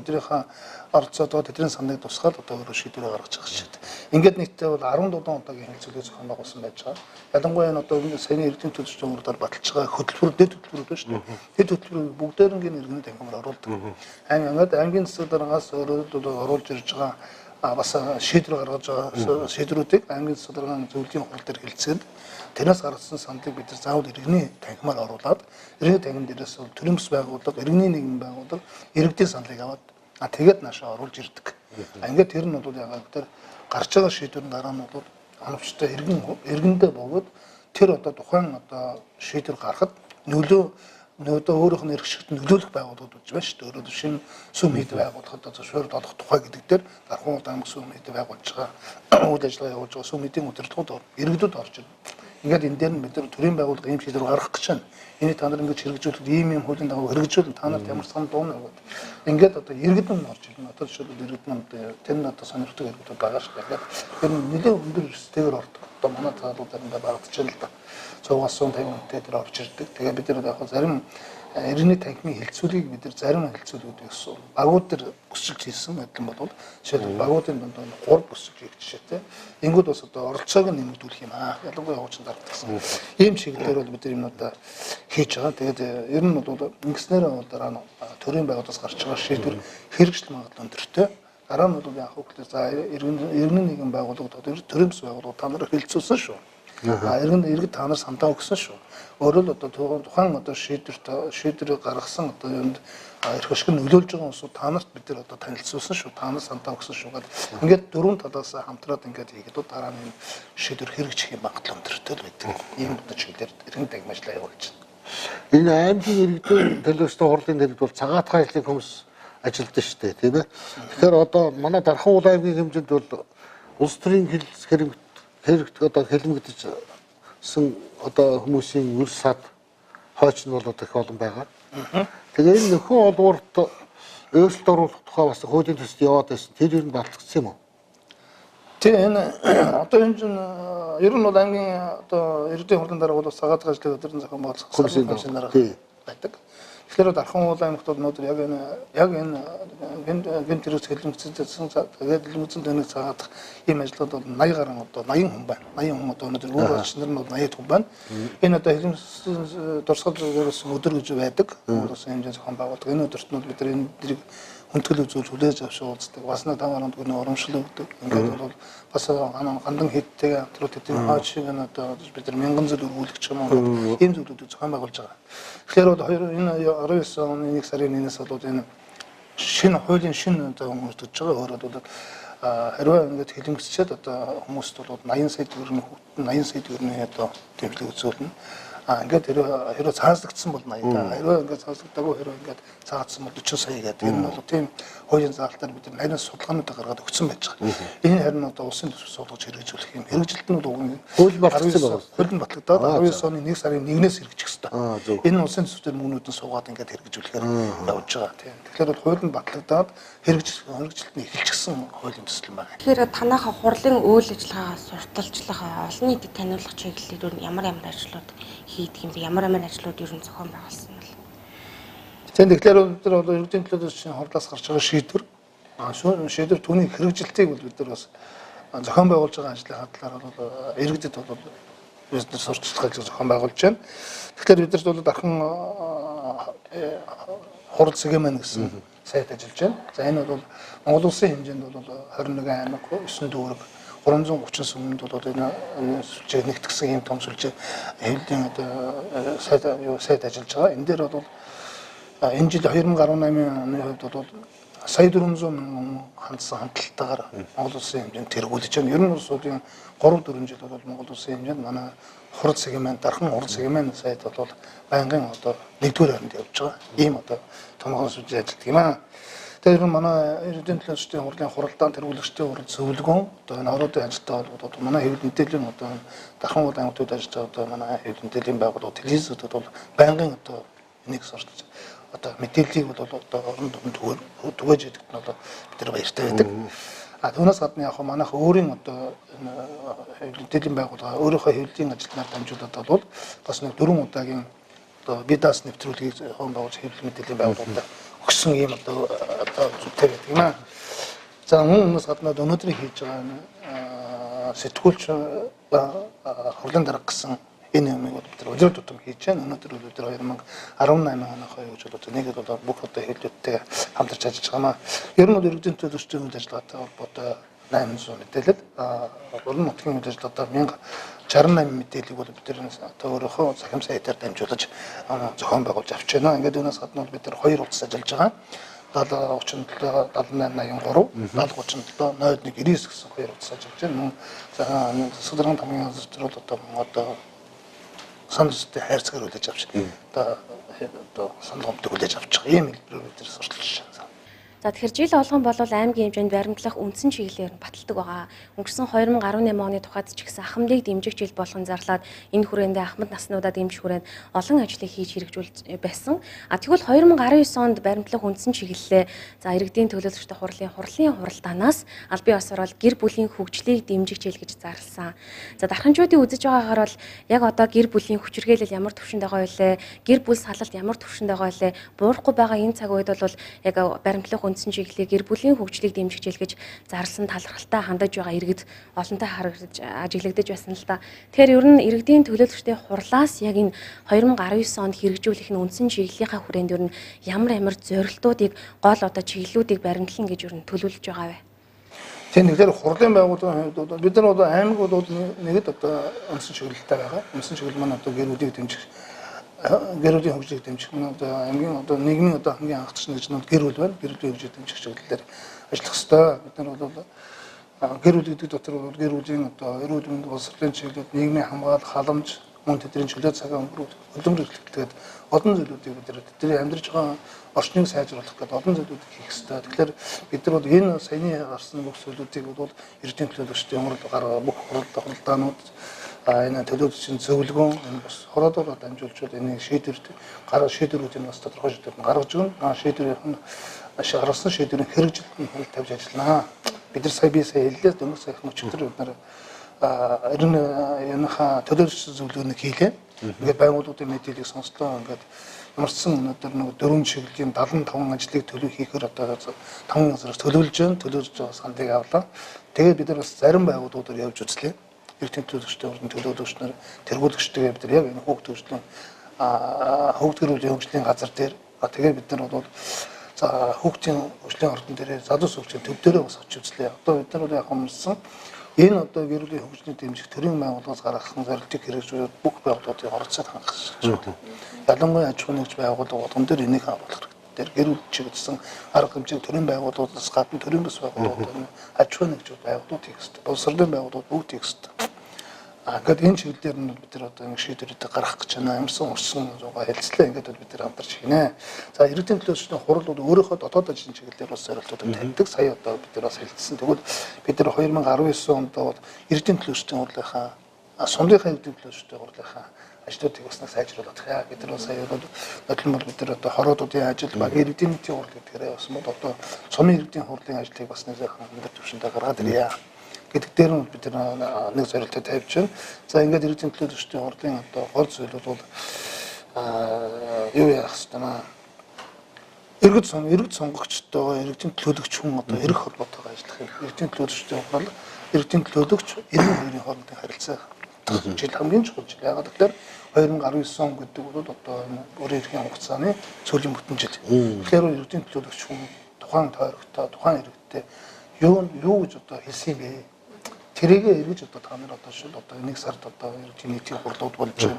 тэдний саналыг тусгаад одоо өөрөө шийдвэрээ гаргаж байгаа шээ. Ингээд нийтдээ бол 17 удаагийн хэлцүүлэг зохион байгуулсан байж байгаа. Ялангуяа энэ одоо саяны иргэдийн төлөөлөгчдийн хурлаар баталж байгаа хөтөлбөр, дэд хөтөлбөрүүд байна шүү дээ. Тэд хөтөлбөрийг бүгдээрэнгийн иргэний танхимаар оруулдаг. Ингээд аймгийн засаг даргаас өөрөө оруулж ирж байгаа бас шийдвэр гаргаж байгаа шийдвэрүүдийг аймгийн засаг даргын зөвлөлийн хурал дээр хэлцээд тэрнээс гаргасан саналыг бид заавал иргэний танхимаар оруулаад иргэний танхим дээрээс бол төрийн бус байгууллага, иргэний нийгмийн байгууллага иргэдийн саналыг аваад тэгээд наашаа оруулж ирдэг. Ингээд тэр нь бол яагаад гэвэл гарч байгаа шийдвэрийн дараа нь бол оновчтой иргэндээ бөгөөд тэр одоо тухайн одоо шийдвэр гаргахад нөлөө одоо өөрийнх нь эрх ашигт нөлөөлөх байгууллагууд гэж байна шүү дээ. Өөрөөр шинэ сүм хийд байгуулахад одоо суурь олох тухай гэдэг дээр Дархуул аймаг сүм хийд байгуулж байгаа үйл ажиллагаа явуулж байгаа сүм хийдийн удирдлагууд иргэдүүд орж ирнэ. Ингээд энэ дээр нь бид нар төрийн байгууллага ийм шийдвэр гаргах гэж байна. Энийг та нар ингэж хэрэгжүүлэхэд ийм ийм хуулийн дагуу хэрэгжүүлнэ. Та нарт ямар санал дуuna гэдэг. Ингээд одоо иргэд нь орж ирнэ. Одоо жишээлбэл иргэд нь тэр нь одоо сонирхдаг иргэдүүд байгаа шүү дээ. Ингээд тэр нь нэлээд өндөр эрсдэлээр ордог. Одоо манай залуудаар ингээд барагдаж байна л да. 100-аас 150 хүнтэй тэр орж ирдэг. Тэгээ бид нар яг зарим иргэний танхимын хэлцүүлгийг бид нар зарим хэлцүүлгүүд гэсэн багууд дээр өсөлж хийсэн адилхан болвол жишээлбэл багуудын дунд 3 өсөлж хийх жишээтэй. Ингүүд бас одоо оролцоог нь нэмэгдүүлэх юм аа. Ялангуяа хуучин дарагдсан. Ийм чиглэлээр бол бид нар юмнуудаа хийж байгаа. Тэгээд ер нь бол ингэснээр бол дараа нь төрийн байгууллагаас гарч байгаа шийдвэр хэрэгжил магадлал өндөртэй. Дараа нь бол яг хөглөө за иргэн нийгмийн байгууллагууд төрийн бус байгууллагууд та нар хэлцүүлсэн шүү. Иргэд та нар сандаа өгсөн шүү. Өөрөөр л одоо тухайн одоо шийдвэрийг гаргасан одоо юунд эрх ашиг нөлөөлж байгаа улсууд та нарт бид нар одоо танилцуулсан шүү. Та нар сандаа өгсөн шүү гэдэг. Ингээд дөрвөн талаас хамтраад ингээд хийгээд дараа нь шийдвэр хэрэгжих юм магадлал өндөртэй л байдаг. Ийм одоо чиглэлээр иргэн танхим ажиллаа явуулж байна. Энэ аймгийн иргэдийн төлөөлөгчдийн хурлын дэргэд бол цагаатхан ажлын хүмүүс ажилладаг шүү дээ, тийм ээ. Тэгэхээр одоо манай Дархан уул аймгийн хэмжээнд бол улс төрийн хэл хэрэг одоо хэлмэгдсэн одоо хүмүүсийн үр сад хойч нь бол одоо их олон байгаа. Тэгээ энэ нөхөн олуурт өөрчлөлт оруулах тухай бас хуулийн төсөл яваад байсан. Тэр ер нь батлагдсан юм уу? Тийм энэ одоо энэ чинь ер нь бол аймгийн одоо иргэдийн хурлын дарга бол цагаатах ажлыг өдрөн зохион байгуулах комиссийн дарга байдаг. Тэгэхээр Дархан уул аймагт бол өнөөдөр яг энэ гэмт хэрэг хэлмэгдсэн тэгээд хэлмэгдсэн тэнэг цагаатах ийм ажлууд бол 80 гаруй одоо 80 хүн байна. 80 хүн одоо өнөөдөр өөр орчин нар нь бол 80 хүн байна. Энэ одоо хэлмэгдсэн дурсгал зориулсан өдөр гэж байдаг. Улсын хэмжээнд зохион байгуулдаг. Энэ өдөрт нь бид нар энэ дэрийг хүндэтгэл үзүүлж хүлээж авч уулздаг. Бас нэг 5.1 урамшил өгдөг. Ингээд бол бас гандан хэдтэйгээ хамтруу тэдний хойч шиг энэ одоо бид нар мянган зүйл өргүүлэх юм уу ийм зүйлүүдийг зохион байгуулж байгаа. Тэгэхээр бол энэ 19 оны 1 сарын 1-ээс бол энэ шинэ хуулийн шинэ одоо хүмүүст өгч байгаа. Өөрөөр бол хэрвээ ингээд хэлэмгсчээд одоо хүмүүст бол 80 сая төгрөгийн хүүхэд 80 сая төгрөгийн одоо дэмжлэг үзүүлнэ. Ингээд хэрвээ цааслагдсан бол 80 та хэрвээ ингээд цааслагдаагүй хэрвээ ингээд цаацсан бол 40 сая гэдэг. Энэ бол тийм хуулийн заалтаар бид нарийн судалгаануудаа гаргаад өгсөн байж байгаа. Энэ харин одоо улсын төсөв суулгаж хэрэгжүүлэх юм. Хэрэгжилт нь бол уг хууль батлагдсан байна. Хууль нь батлагдаад 19 оны 1 сарын 1-ээс хэрэгжих ёстой. Энэ улсын төсөв дээр мөнгнүүд нь суугаад ингээд хэрэгжүүлэхээр явж байгаа тийм. Тэгэхээр бол хууль нь батлагдаад хэрэгжилт нь эхэлчихсэн хуулийн төсөл юм байна. Тэгэхээр танайхаа хурлын үйл ажиллагаагаа сурталчлах олон нийтэд таниулах чиглэлээр ямар ямар ажлууд хийдэг юм бэ? Ямар ямар ажлууд ер нь зохион байгуулсан бол? Тэгэхээр өнөөдөр бол иргэдийн төлөөлөгчдийн хурлаас гарч байгаа шийдвэр шийдвэр түүний хэрэгжилтийг бол бид нар бас зохион байгуулж байгаа ажлын талаар бол иргэдэд бол бид нар сурталчилгаа зохион байгуулж байна. Тэгэхээр бид нарт бол дархан хурал сэгэмэн гэсэн сайт ажиллаж байна. За энэ бол Монгол улсын хэмжээнд бол 21 аймаг 9 дүүрэг 330 сүмэнд бол энэ сүлжээ нэгтгсэн ийм том сүлжээ хэвлэлийн одоо сайт юу сайт ажиллаж байгаа. Энэ дээр бол энэ жил 2018 оны хувьд бол сая 400 мянган хандсан хандлалтаагаар Монгол улсын хэмжээнд тэргүүлж байна. Ер нь улсуудын 3-4 жил бол Монгол улсын хэмжээнд манай хурал сэгмэн дархан хурал сэгмэн сайт бол байнгын одоо нэгдүгээр байранд явж байгаа. Ийм одоо томоохон сүлжээ ажилладаг юм аа. Тэгэхээр манай эрдэнэ төлөөлөгчдийн хурлын хуралдаан тэргүүлэгчдийн хурал зөвлөгөөн одоо энэ ороодын ажилттай холбогдоод манай хэвлэл мэдээллийн одоо дархан уул аймагтууд ажиллаж байгаа одоо манай хэвлэл мэдээллийн байгууллага телевизүүд бол байнгын одоо энийг сурталж одоо мэдээллийг бол одоо орон түмэнд түгээж идэгт нь бол бид нар баяртай байдаг. А түүнээс гадна яг манайх өөрийн одоо хэвлэл мэдээллийн байгууллага өөрийнхөө хэвлэлийн ажилтнаар дамжуулаад бол бас нэг 4 удаагийн одоо бидас нэвтрүүлгийг зохион байгуулж хэвлэл мэдээллийн байгууллагад өгсөн ийм одоо зүйтэй байдаг юм аа. За мөн өмнөөс гадна өнөөдөр хийж байгаа сэтгүүлч хурлын дарга гэсэн энэ юмыг бол бид нар өдөр тутам хийж байна. Өнөөдөр 2018 оныхоо юу гэж бол нэг бол бүх одоо хэвлэлүүдтэй хамтарч ажиллаж байгаа маа. Ер нь бол иргэдийн төлөвчдийн үйл ажиллагаатай холбоотой 800 мэдээлэл, уран нутгийн үйл ажиллагаатай 1068 мэдээллийг бол бид нар одоо өөрийнхөө цахим сайтаар дамжуулж зохион байгуулж авч байна. Ингээд үүнээс гадна бол бид нар хоёр утас ажиллаж байгаа. 70 37 78 83, 70 37 01 99 гэсэн хоёр утас ажиллаж байна. Мөн засаг даргын тамгийн газар бол одоо санал зүйтэй хайрцгаар хүлээж авч одоо санал гомдыг хүлээж авч байгаа. Ийм хэлбэрээр бид нар сурталчилж байна. За тэгэхээр жил болгон бол аймгийн хэмжээнд баримтлах үндсэн чиглэлээр нь баталдаг байгаа. Өнгөрсөн 2018 оны тухайд ч гэсэн ахмадыг дэмжих жил болгон зарлаад энэ хүрээндээ ахмад наснуудаа дэмжих хүрээнд олон ажлыг хийж хэрэгжүүлж байсан. А тэгвэл 2019 онд баримтлах үндсэн чиглэлээ за иргэдийн төлөөлөгчдийн хурлын хуралдаанаас аль бие осоор бол гэр бүлийн хөгжлийг дэмжих жил гэж зарласан. За дарханчуудын үзэж байгаагаар бол яг одоо гэр бүлийн хүчирхийлэл ямар түвшинд байгаа вэ? Гэр бүл салалт ямар түвшинд байгаа вэ? Буурахгүй байгаа энэ цаг үед бол яг баримтлах үндсэн чиглэлийг гэр бүлийн хөгжлийг дэмжих жил гэж зарласан талархалтай хандаж байгаа иргэд олонтой харагдаж ажиглагдаж байсан л да. Тэгэхээр ер нь иргэдийн төлөөлөгчдийн хурлаас яг энэ 2019 онд хэрэгжүүлэх нь үндсэн чиглэлийнхаа хүрээнд ер нь ямар ямар зорилтуудыг гол одоо чиглэлүүдийг баримтлана гэж ер нь төлөвлөж байгаа вэ? Тийм, тэгэхээр хурлын байгууллагын хувьд бид нар одоо аймаг бол нэгэд одоо үндсэн чиглэлтэй байгаа. Үндсэн чиглэл маань одоо гэр бүлийг дэмжих, гэр бүлийн хөгжлийг дэмжих нь одоо аймгийн одоо нийгмийн одоо хамгийн анхдагч нэг нь гэр бүл байна. Гэр бүлийн хөгжлийг дэмжих чиглэлээр ажиллах ёстой. Бид нар бол гэр бүл гэдэг дотор бол гэр бүлийн одоо эрүүл мэнд, боловсролын чиглэлүүд, нийгмийн хамгаалал, халамж, мөн тэдний чөлөө цагаан өнгөрүүл, хөдөлмөр эрхлэлгээд олон зүйлүүдийг бид нар тэдний амьдарч байгаа орчныг сайжруулах гэдэг олон зүйлүүдийг хийх ёстой. Тэгэхээр бид нар бол энэ саяны гарсан бүх зүйлүүдийг бол эрдэнэ төлөөлөгчдийн урал гараа бүх хуралдаанууд энэ төлөөлөгчдийн зөвлөгөөн энэ бас хороодоор дамжуулж энэ шийдвэр гараа шийдвэрүүдийг бас тодорхой шийдвэр нь гаргаж өгнө. Шийдвэрийнх нь гаргасан шийдвэрийн хэрэгжилт нь хурал тавьж ажиллана. Бид нар сая би сая хэллээ. Дөнгөж саяхан өчигдөр бид нар энэнийхээ төлөөлөгчдийн зөвлөгөөнийг хийлээ. Ингээд байгууллагуудын мэдээллийг сонслоо. Ингээд ямар ч сан өнөөдөр нэг дөрвөн чиглэлийн 75 ажлыг төлөв хийхээр одоо 5 газраас төлөвлөж байна. Төлөвлөж байгаа саналыг авлаа. Тэгээд бид нар бас зарим байгууллагуудаар явж үзлээ. Эрдэнэ төлөөлөгчдийн уран төлөөлөгч нар, тэргүүлэгчтэйгээ бид нар яг энэ хүүхд хөгжлийн хүүхд гэр бүлийн хөгжлийн газар дээр тэгээд бид нар бол за хүүхдийн хөгжлийн ордон дээр залуус хөгжлийн төв дээрээ бас очиж үзлээ. Одоо бид нар бол яг юмсан энэ одоо гэр бүлийн хөгжлийг дэмжих төрийн байгууллагаас гаргасан зорилтыг хэрэгжүүлээд бүх байгууллагуудын оролцоог хангах гэж байна. Ялангуяа аж ахуйн нэгж байгууллага болгон дээр энийг агуулах хэрэгтэй. Гэр бүл чиглэсэн арга хэмжээг төрийн байгууллагуудаас гадна төрийн бус байгууллагууд, аж ахуйн нэгж байгууллагууд хийх хэрэгтэй. Боловсролын байгууллагууд бүгд хийх хэрэгтэй. Ингээд энэ чиглэлээр нь бид нар одоо ингэ шийдвэрүүдийг гаргах гэж байна. Ямарсан урьдчилан зугаа хэлцлээ. Ингээд бол бид нар хамтарч хийнэ. За иргэдийн төлөөлөгчдийн хурал бол өөрийнхөө дотоод ажлын чиглэлээр бас зорилтуудыг тавьдаг. Сая одоо бид нар бас хэлцсэн. Тэгвэл бид нар 2019 онд бол иргэдийн төлөөлөгчдийн хурлынхаа сумлынхаа иргэдийн төлөөлөгчдийн хурлынхаа ажлуудыг бас нэг сайжруулах яа. Бид нар сая бол нотлон бол бид нар одоо хороодуудын ажил баг иргэдийн нийтийн хурал гэдгээрээ бас мод одоо сумын иргэдийн хурлын ажлыг бас нэг сайхан өндөр түвшиндээ гаргаад ирье гэдэг дээр нь бид нэг зорилттой тавьж байна. За ингээд иргэдийн төлөөлөгчдийн хурлын одоо гол зүйл бол юу яах ёстой наа. Иргэд сонгогчтойгоо иргэдийн төлөөлөгч хүн одоо эрх холбоотойгоо ажиллах юм. Иргэдийн төлөөлөгчтэй хурал, иргэдийн төлөөлөгч иргэн хоёрын хоорондын харилцаа жил хамгийн чухал жил. Яагаад гэвэл 2019 он гэдэг бол одоо өөрийн эрхийн хугацааны сүүлийн бүтэн жил. Тэгэхээр иргэдийн төлөөлөгч хүн тухайн тойрогтой, тухайн иргэдтэй юу гэж одоо хэлсэн юм бэ? Тэрийгээ эргэж одоо та нар одоо шил одоо 1 сард одоо иргэдийн нийтийн хурлууд болж байна.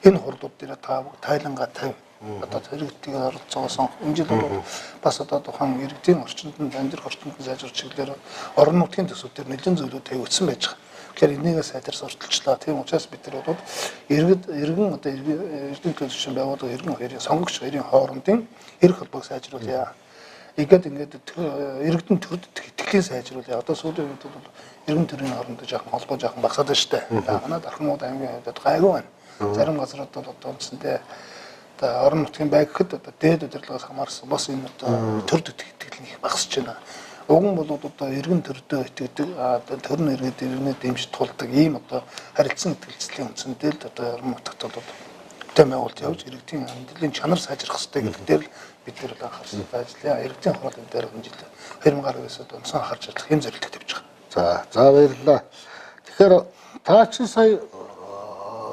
Энэ хурлууд дээр та тайлангаа тавь. Одоо иргэдийн оролцоогоо сонгох. Энэ жил бол бас одоо тухайн иргэдийн орчинд нь амьдрах орчинд нь сайжруулах чиглэлээр орон нутгийн төсөв дээр нэлээд зүйлүүд тавигдсан байж байгаа. Тэгэхээр энийгээ сайжирс орчилчлаа. Тийм учраас бид нар бол иргэн одоо иргэдийн төлөөлөгчийн байгууллага иргэн хоёрын сонгогч хоёрын хоорондын эрх холбоог сайжруулъя. Ингээд иргэдэн төрд итгэлийн сайжруулъя. Одоо сүүлийн үед бол иргэн төрийн хоорондоо жоохон холбоо жоохон багасаад байна шүү дээ. Манай Дархан аймгийн хувьд гайгүй байна. Зарим газрууд бол одоо үндсэндээ одоо орон нутгийн бай гэхэд одоо дээд удирдлагаас хамаарсан бас энэ одоо төрд итгэл нь их багасч байна. Уг нь бол одоо иргэн төрдөө итгэдэг, төр нь иргэд иргэнээ дэмжиж тулдаг ийм одоо харилцан итгэлцлийн үндсэндээ л одоо орон нутагт бол бүтээн байгуулалт явж иргэдийн амьдралын чанар сайжрах хэрэгтэй гэдэг дээр л бид нар л анхаарсан ажиллая. Иргэдийн хурал энэ дээр энэ жил 2019-д онцгой анхаарч ажиллах юм зорилго тавьж байгаа. За баярлалаа. Тэгэхээр та чинь сая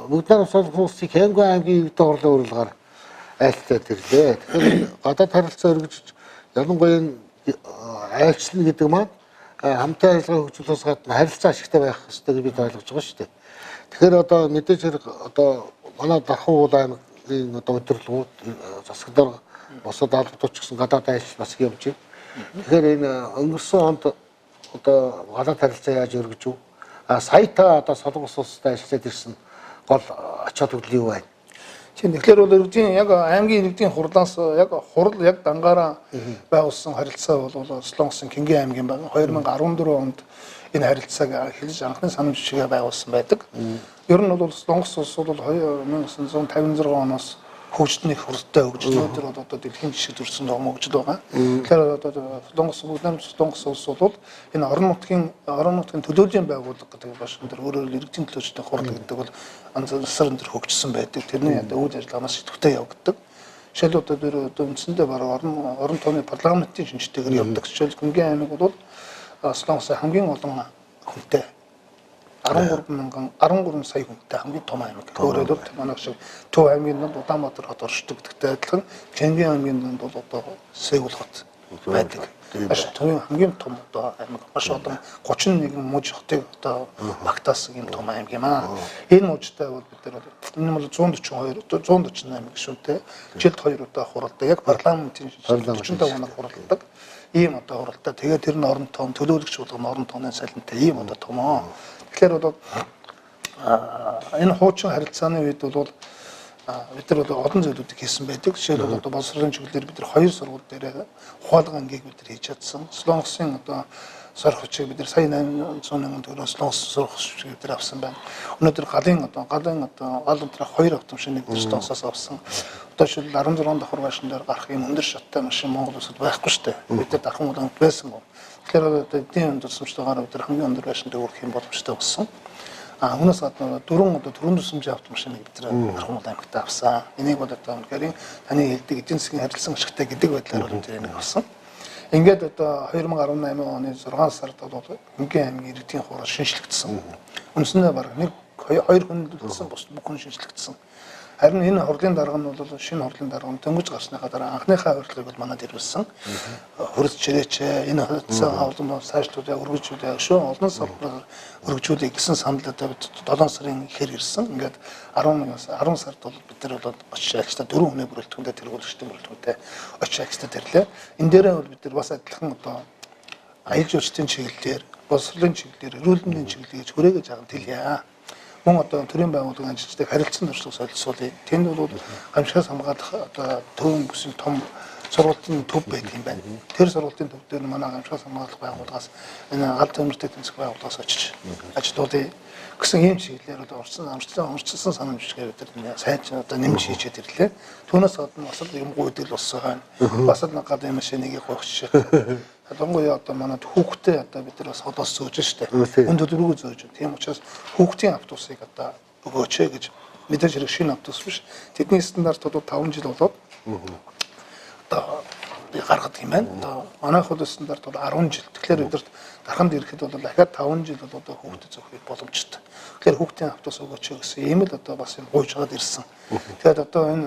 Бүгд найрамдах Солонгос улсын Хянгуй аймгийн иргэдийн хурлын урилгаар айлтаад ирлээ. Тэгэхээр гадаад харилцаа өргөжж ялангуяа энэ айлчлал гэдэг маань хамтын ажиллагаа хөгжүүлэхээс гадна харилцаа ашигтай байх ёстой гэж бид ойлгож байгаа шүү дээ. Тэгэхээр одоо мэдээж хэрэг одоо манай Дархан уул аймгийн одоо удирдлагууд засаг дарга бусад албадууд ч гэсэн гадаад айлчлал бас явж байна. Тэгэхээр энэ өнгөрсөн онд одоо гадаад харилцаа яаж өргөж вэ? А сая та одоо Солонгос улстай ажиллаад ирсэн гол ач холбогдол юу байна? Тийм, тэгэхээр бол иргэдийн яг аймгийн иргэдийн хурлаас яг хурал яг дангаараа байгуулсан харилцаа бол Солонгосын Кэнгийн аймгийн байна. 2014 онд энэ харилцааг эхэлж анхны санамж жишгээ байгуулсан байдаг. Ер нь бол Солонгос улс бол 1956 оноос хөгжлийн их хурдтай хөгжил. Өнөөдөр бол одоо дэлхийн жишг төрсэн том хөгжил байгаа. Тэгэхээр одоо Солонгос бүгд Солонгос улс бол энэ орон нутгийн төлөөлийн байгууллага гэдэг маш өндөр өөрөөр иргэдийн төлөөчдийн хурал гэдэг бол асар өндөр хөгжсөн байдаг. Тэрний одоо үйл ажиллагаа маш идэвхтэй явагддаг. Жишээл одоо тэр одоо үндсэндээ бараг орон тооны парламентын шинжтэйгээр явдаг. Жишээл Кэнгийн аймаг бол Солонгосын хамгийн олон хүнтэй 13 сая хүнтэй хамгийн том аймаг. Өөрөөр хэлбэл манай шиг Төв аймгийн дунд Улаанбаатар хот оршдог гэдэгтэй адилхан Кэнгийн аймгийн дунд бол одоо Сөүл хот байдаг. Маш төвийн хамгийн том одоо аймаг. Маш олон 31 мужи хотыг одоо багтаасан юм том аймаг юм аа. Энэ мужтай бол бид нар энэ бол 142 148 гишүүнтэй жилд 2 удаа хуралдаг. Яг парламентын 45 хоног хуралдаг. Ийм одоо хуралдаа. Тэгээд тэр нь орон тоон төлөөлөгч болгоно орон тооны салентай ийм одоо томоо. Тэгэхээр бол энэ хуучин харилцааны үед бол бид нар бол олон зүйлүүдийг хийсэн байдаг. Жишээлбэл одоо боловсролын чиглэлээр бид нар 2 сургууль дээр ухаалаг ангийг бид нар хийж чадсан. Солонгосын одоо сорих хүчийг бид нар сая 800 мянган төгрөг Солонгос сорих хүчийг бид нар авсан байна. Өнөөдөр галын гал унтраах 2 автомашиныг бид Солонгосоос авсан. Одоо жишээлбэл 16 давхар байшин дээр гарах юм өндөр шаттай машин Монгол улсад байхгүй шүү дээ. Бид нар Дархан ууланд байсан гоо. Тэгэхээр одоо эдийн тусламжтайгаар бид нар хамгийн өндөр байшин дээр хүрэх юм боломжтой болсон. А үүнээс гадна дөрвөн одоо төрийн тусламжийн автомашиныг бид нар Дархан уул аймагт авсан. Энийг бол одоо үнэхээр таны хэлдэг эдийн засгийн харилцан ашигтай гэдэг байдлаар бол тэр энийг авсан. Ингээд одоо 2018 оны 6 сард бол Хөнгөн аймгийн иргэдийн хурал шинжлэгдсэн. Үндсэндээ бараг нэг хоёр хүн үлдсэн, бус бүх хүн шинжлэгдсэн. Харин энэ хурлын дарга нь бол шинэ хурлын дарга нь дөнгөж гарсныхаа дараа анхныхаа урилгыг бол манад ирүүлсэн. Хөрс чирээч энэ хувьцаа олон сайжлуулъя, өргөжүүлье, өшөө олон салбараар өргөжүүлье гэсэн санал одоо 7 сарын ихээр ирсэн. Ингээд 11 10 сард бол бид нар бол очиж айлчтай 4 хүний бүрэлдэхүүнтэй тэргүүлэгчдийн бүрэлдэхүүнтэй очиж айлчтай тэрлээ. Энэ дээрээ бол бид нар бас адилхан одоо аялал жуулчлалын чиглэлээр, боловсролын чиглэлээр, эрүүл мэндийн чиглэлээр хүрээгээ жаахан тэлье. Мөн одоо төрийн байгууллагын ажилчдыг харилцан туршлага солилцуулъя. Тэнд бол гамшигаас хамгаалах одоо төвийн бүсийн том сургалтын төв байдаг юм байна. Тэр сургалтын төв дээр манай гамшигаас хамгаалах байгууллагаас энэ гал төмөртэй тэнцэх байгууллагаас очиж ажилуулъя гэсэн ийм чиглэлээр одоо орцсон санамжтай бид нар сайн одоо нэмж хийчихэд ирлээ. Түүнээс гадна бас л юм гүйдэл болсон байна. Бас л гадны машиныг гуйх жишээ. Ялангуяа одоо манай хүүхдээ одоо бид нар бас холоос зөөж штэ. Үн төлөвлөгөө зөөж. Тийм учраас хүүхдийн автобусыг одоо өгөөч гэж мэдээж хэрэг шинэ автобус биш. Тэдний стандарт бол 5 жил болоод одоо бий гаргадаг юм байна. Одоо манай хууль стандарт бол 10 жил. Тэгэхээр бид нарт дарханд ирэхэд бол дахиад 5 жил бол одоо хүүхдэд зөөхөх боломжтой. Тэгэхээр хүүхдийн автобус өгөөч гэсэн ийм л одоо бас юм гуйж хагаад ирсэн. Тэгэхээр одоо энэ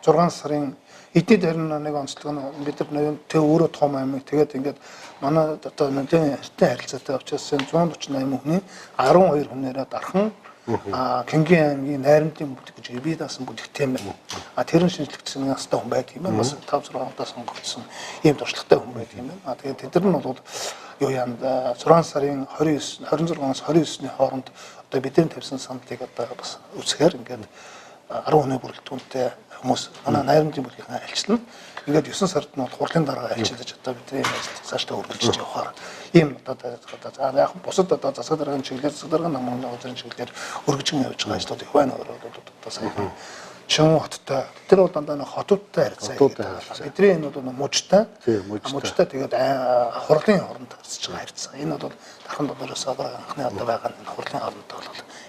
6 сарын эдний дээр нэг онцлог нь бид нар тэг өөрөө том аймаг тэгээд ингээд манай одоо нэлээд эртний харилцаатай учраас 148 хүний 12 хүнээрээ дархан Кэнгийн аймгийн найрамдын бүлэг гэж бие даасан бүлэгтэй юм байна. Тэр нь шинжлэгдсэн настай хүн байдаг юм байна. Бас 5 6 удаа сонгогдсон ийм туршлагатай хүн байдаг юм байна. Тэгээд тэд нар нь бол юу яанд 6 сарын 29 26-аас 29-ний хооронд одоо бидний тавьсан саналыг одоо бас үзэхээр ингээд 10 хүний бүрэлдэхүүнтэй хүмүүс манай найрамдын бүлгийн альчлана. Ингээд 9 сард нь бол хурлын дараа альчилж одоо бидний ажил цаашдаа үргэлжлэж явахаар ийм одоо за яг бусад одоо засаг даргын чиглэлээр засаг даргын намын газрын чиглэлээр өргөжин явж байгаа ажлууд их байна. Өөрөө одоо сая Чон хоттой тэр бол дандаа нэг хотуудтай харилцаа. Бидний энэ бол мужтай. Мужтай тэгээд хурлын хооронд харьцаж байгаа харилцаа. Энэ бол дархан долоороос анхны одоо байгаа энэ хурлын хооронд бол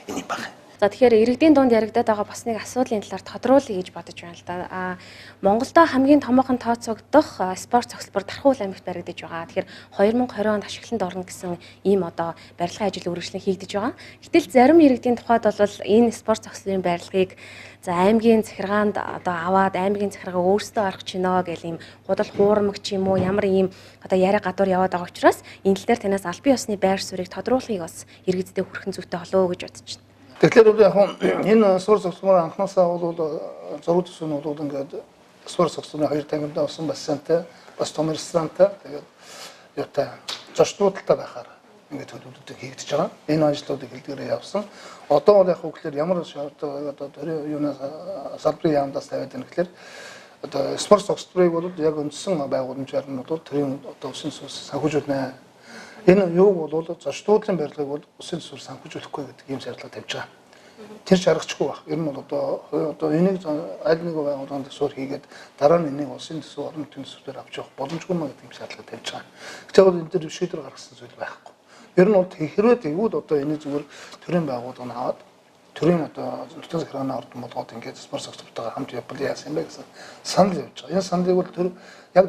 энэ юм байна. За тэгэхээр иргэдийн дунд яригадаад байгаа бас нэг асуудлын талаар тодруулъя гэж бодож байна л да. Монголдо хамгийн томоохон тооцогдох спорт цогцлбор Дархан аймагт баригдаж байгаа. Тэгэхээр 2020 онд ашиглалтанд орно гэсэн ийм одоо барилгын ажил үргэлжлэн хийгдэж байгаа. Гэтэл зарим иргэдийн тухайд бол энэ спорт цогцлборын барилгыг за аймгийн захиргаанд одоо аваад аймгийн захиргаа өөрсдөө орох чинөө гэл ийм худал хуурмаг ч юм уу ямар ийм одоо яриа гадуур яваад байгаа учраас энэ тал дээр танаас албан ёсны байр суурийг тодруулахыг бас иргэддээ хүрхэн зүйтэй болов уу гэж бодож байна. Тэгэхээр бол яг энэ спорт цогцлбор анхнаасаа бол зураг төсөв нь бол ингээд спорт цогцлборын хоёр тангимдаа усан бассейнтай бас том ресторантай тэгээд юутай зочдлуудтай байхаар ингээд төлөвлөдөг хийгдэж байгаа. Энэ ажлуудыг хэлдгээрээ явсан. Одоо бол яг үгээр ямар шаардлага одоо юунаас салбарын яамдаас тавиад байна гэхээр одоо спорт цогцлборыг бол яг үндсэн байгууламжаар нь бол төрийн одоо усын төсвөөс санхүүжүүлнэ. Энэ юуг бол зочдлын барилгыг бол усын төсвөр санхүүжүүлэхгүй гэдэг ийм шаардлага тавьж байгаа. Тэр шаргачгүй баг. Ер нь бол одоо энийг аль нэг байгууллагын төсвөр хийгээд дараа нь энийг улсын төсөв орон нутгийн төсвөр авч явах боломжгүй маа гэдэг ийм шаардлага тавьж байгаа. Гэтэл бол энэ дээр шийдвэр гаргасан зүйл байхгүй. Ер нь бол хэрвээ тэгвэл одоо энийг зүгээр төрийн байгууллага нь аваад төрийн одоо нутгийн захиргааны ордон болгоод ингээд спорт цогцлбортойгоо хамт явбал яасан юм бэ гэсэн санал явж байгаа. Энэ саналыг бол төр яг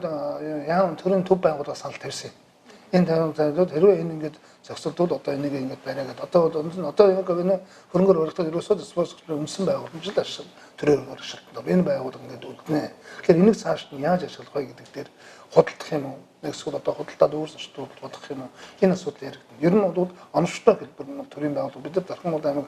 яам төрийн төв байгууллага санал тавьсан юм. Энэ тавиад хэрвээ энэ ингээд зохицолдвол одоо энийг ингээд бариагаад одоо яг энэ хөрөнгөөр баригдаад ерөөсөө спорт цогцлборын үндсэн байгууламж л ашиг төрөөр ашиглалтанд энэ байгууллага ингээд үлднэ. Тэгэхээр энийг цааш нь яаж ашиглах вэ гэдэг дээр худалдах юм уу? Эсвэл одоо худалдаад өөр зочдууд бодох юм уу? Энэ асуудал яригдана. Ер нь бол оновчтой хэлбэр нь төрийн байгууллага бид нар Дархан уул аймаг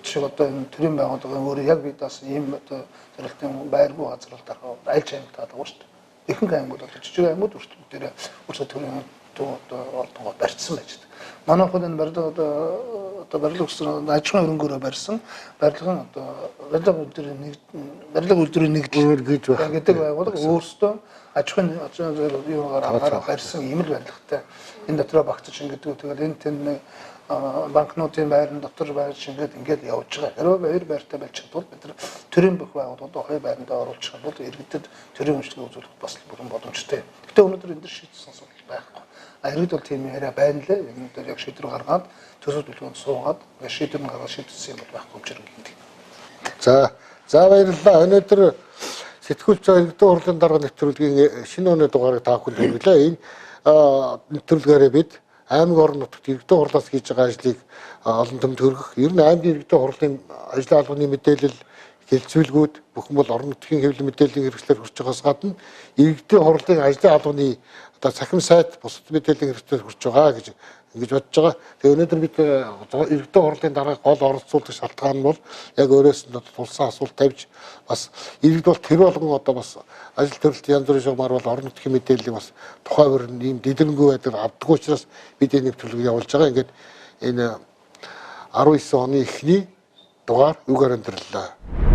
жишээ одоо энэ төрийн байгууллагын өөрөө яг бид бас ийм одоо зорилтын байргүй газар бол Дархан аль ч аймагт байгаа шүү дээ. Ихэнх аймагуд бол жижиг аймагуд хүртэл бүгдээрээ өөрсдөө төрийн одоо ордонгоо барьцсан байж байгаа. Манай хөл энэ барилга одоо барилга өссөн аж ахуйн хөрөнгөөрөө барьсан барилгын одоо барилга үйлдвэрийн нэгдэл гэж байна гэдэг байгууллага өөрсдөө аж ахуйн юугаар аваараа барьсан ийм л барилгатай. Энэ дотроо багцаж ингэдэг. Тэгэл энэ тэнд нэг банкнуудын байран дотор байрч ингээд ингээд явж байгаа. Хэрвээ хоёр байртай байж чадвал бид нар төрийн бүх байгууллагууд хоёр байрандаа оруулчих юм бол иргэдэд төрийн үйлчилгээ үзүүлэх бас бүрэн боломжтой. Гэтэ өнөөдөр энэ дэр шийдсэн асуудал байхгүй. Иргэд бол тийм яриа байна лээ. Энэ дээр яг шийдвэр гаргаад төсөв төлөвөнд суугаад шийдвэр нь гаргаад шийдсэн юм бол байхгүй юм шиг гэдэг. За баярлалаа. Өнөөдөр сэтгүүлч иргэдийн хурлын дарга нэвтрүүлгийн шинэ оны дугаарыг та бүхэнд хүргэлээ. Энэ нэвтрүүлгээрээ бид аймаг орон нутагт иргэдийн хурлаас хийж байгаа ажлыг олон түмэнд хүргэх, ер нь аймгийн иргэдийн хурлын ажлын албаны мэдээлэл, хэлцүүлгүүд бүхэн бол орон нутгийн хэвлэл мэдээллийн хэрэгслээр хүрч байгаас гадна иргэдийн хурлын ажлын албаны одоо цахим сайт бусад мэдээллийн хэрэгслээр хүрч байгаа гэж ингэж бодож байгаа. Тэгээ өнөөдөр бид иргэдийн хурлын дарга гол оролцуулах шалтгаан нь бол яг өөрөөс нь тулсан асуулт тавьж бас иргэд бол тэр болгон одоо бас ажил төрөлт янз бүрийн шугамар бол орон нутгийн мэдээллийг бас тухай бүр ийм дэлгэрэнгүй байдлаар авдаггүй учраас бид энэ нэвтрүүлгийг явуулж байгаа. Ингээд энэ 19 оны эхний дугаар үгээр өндөрлөлөө.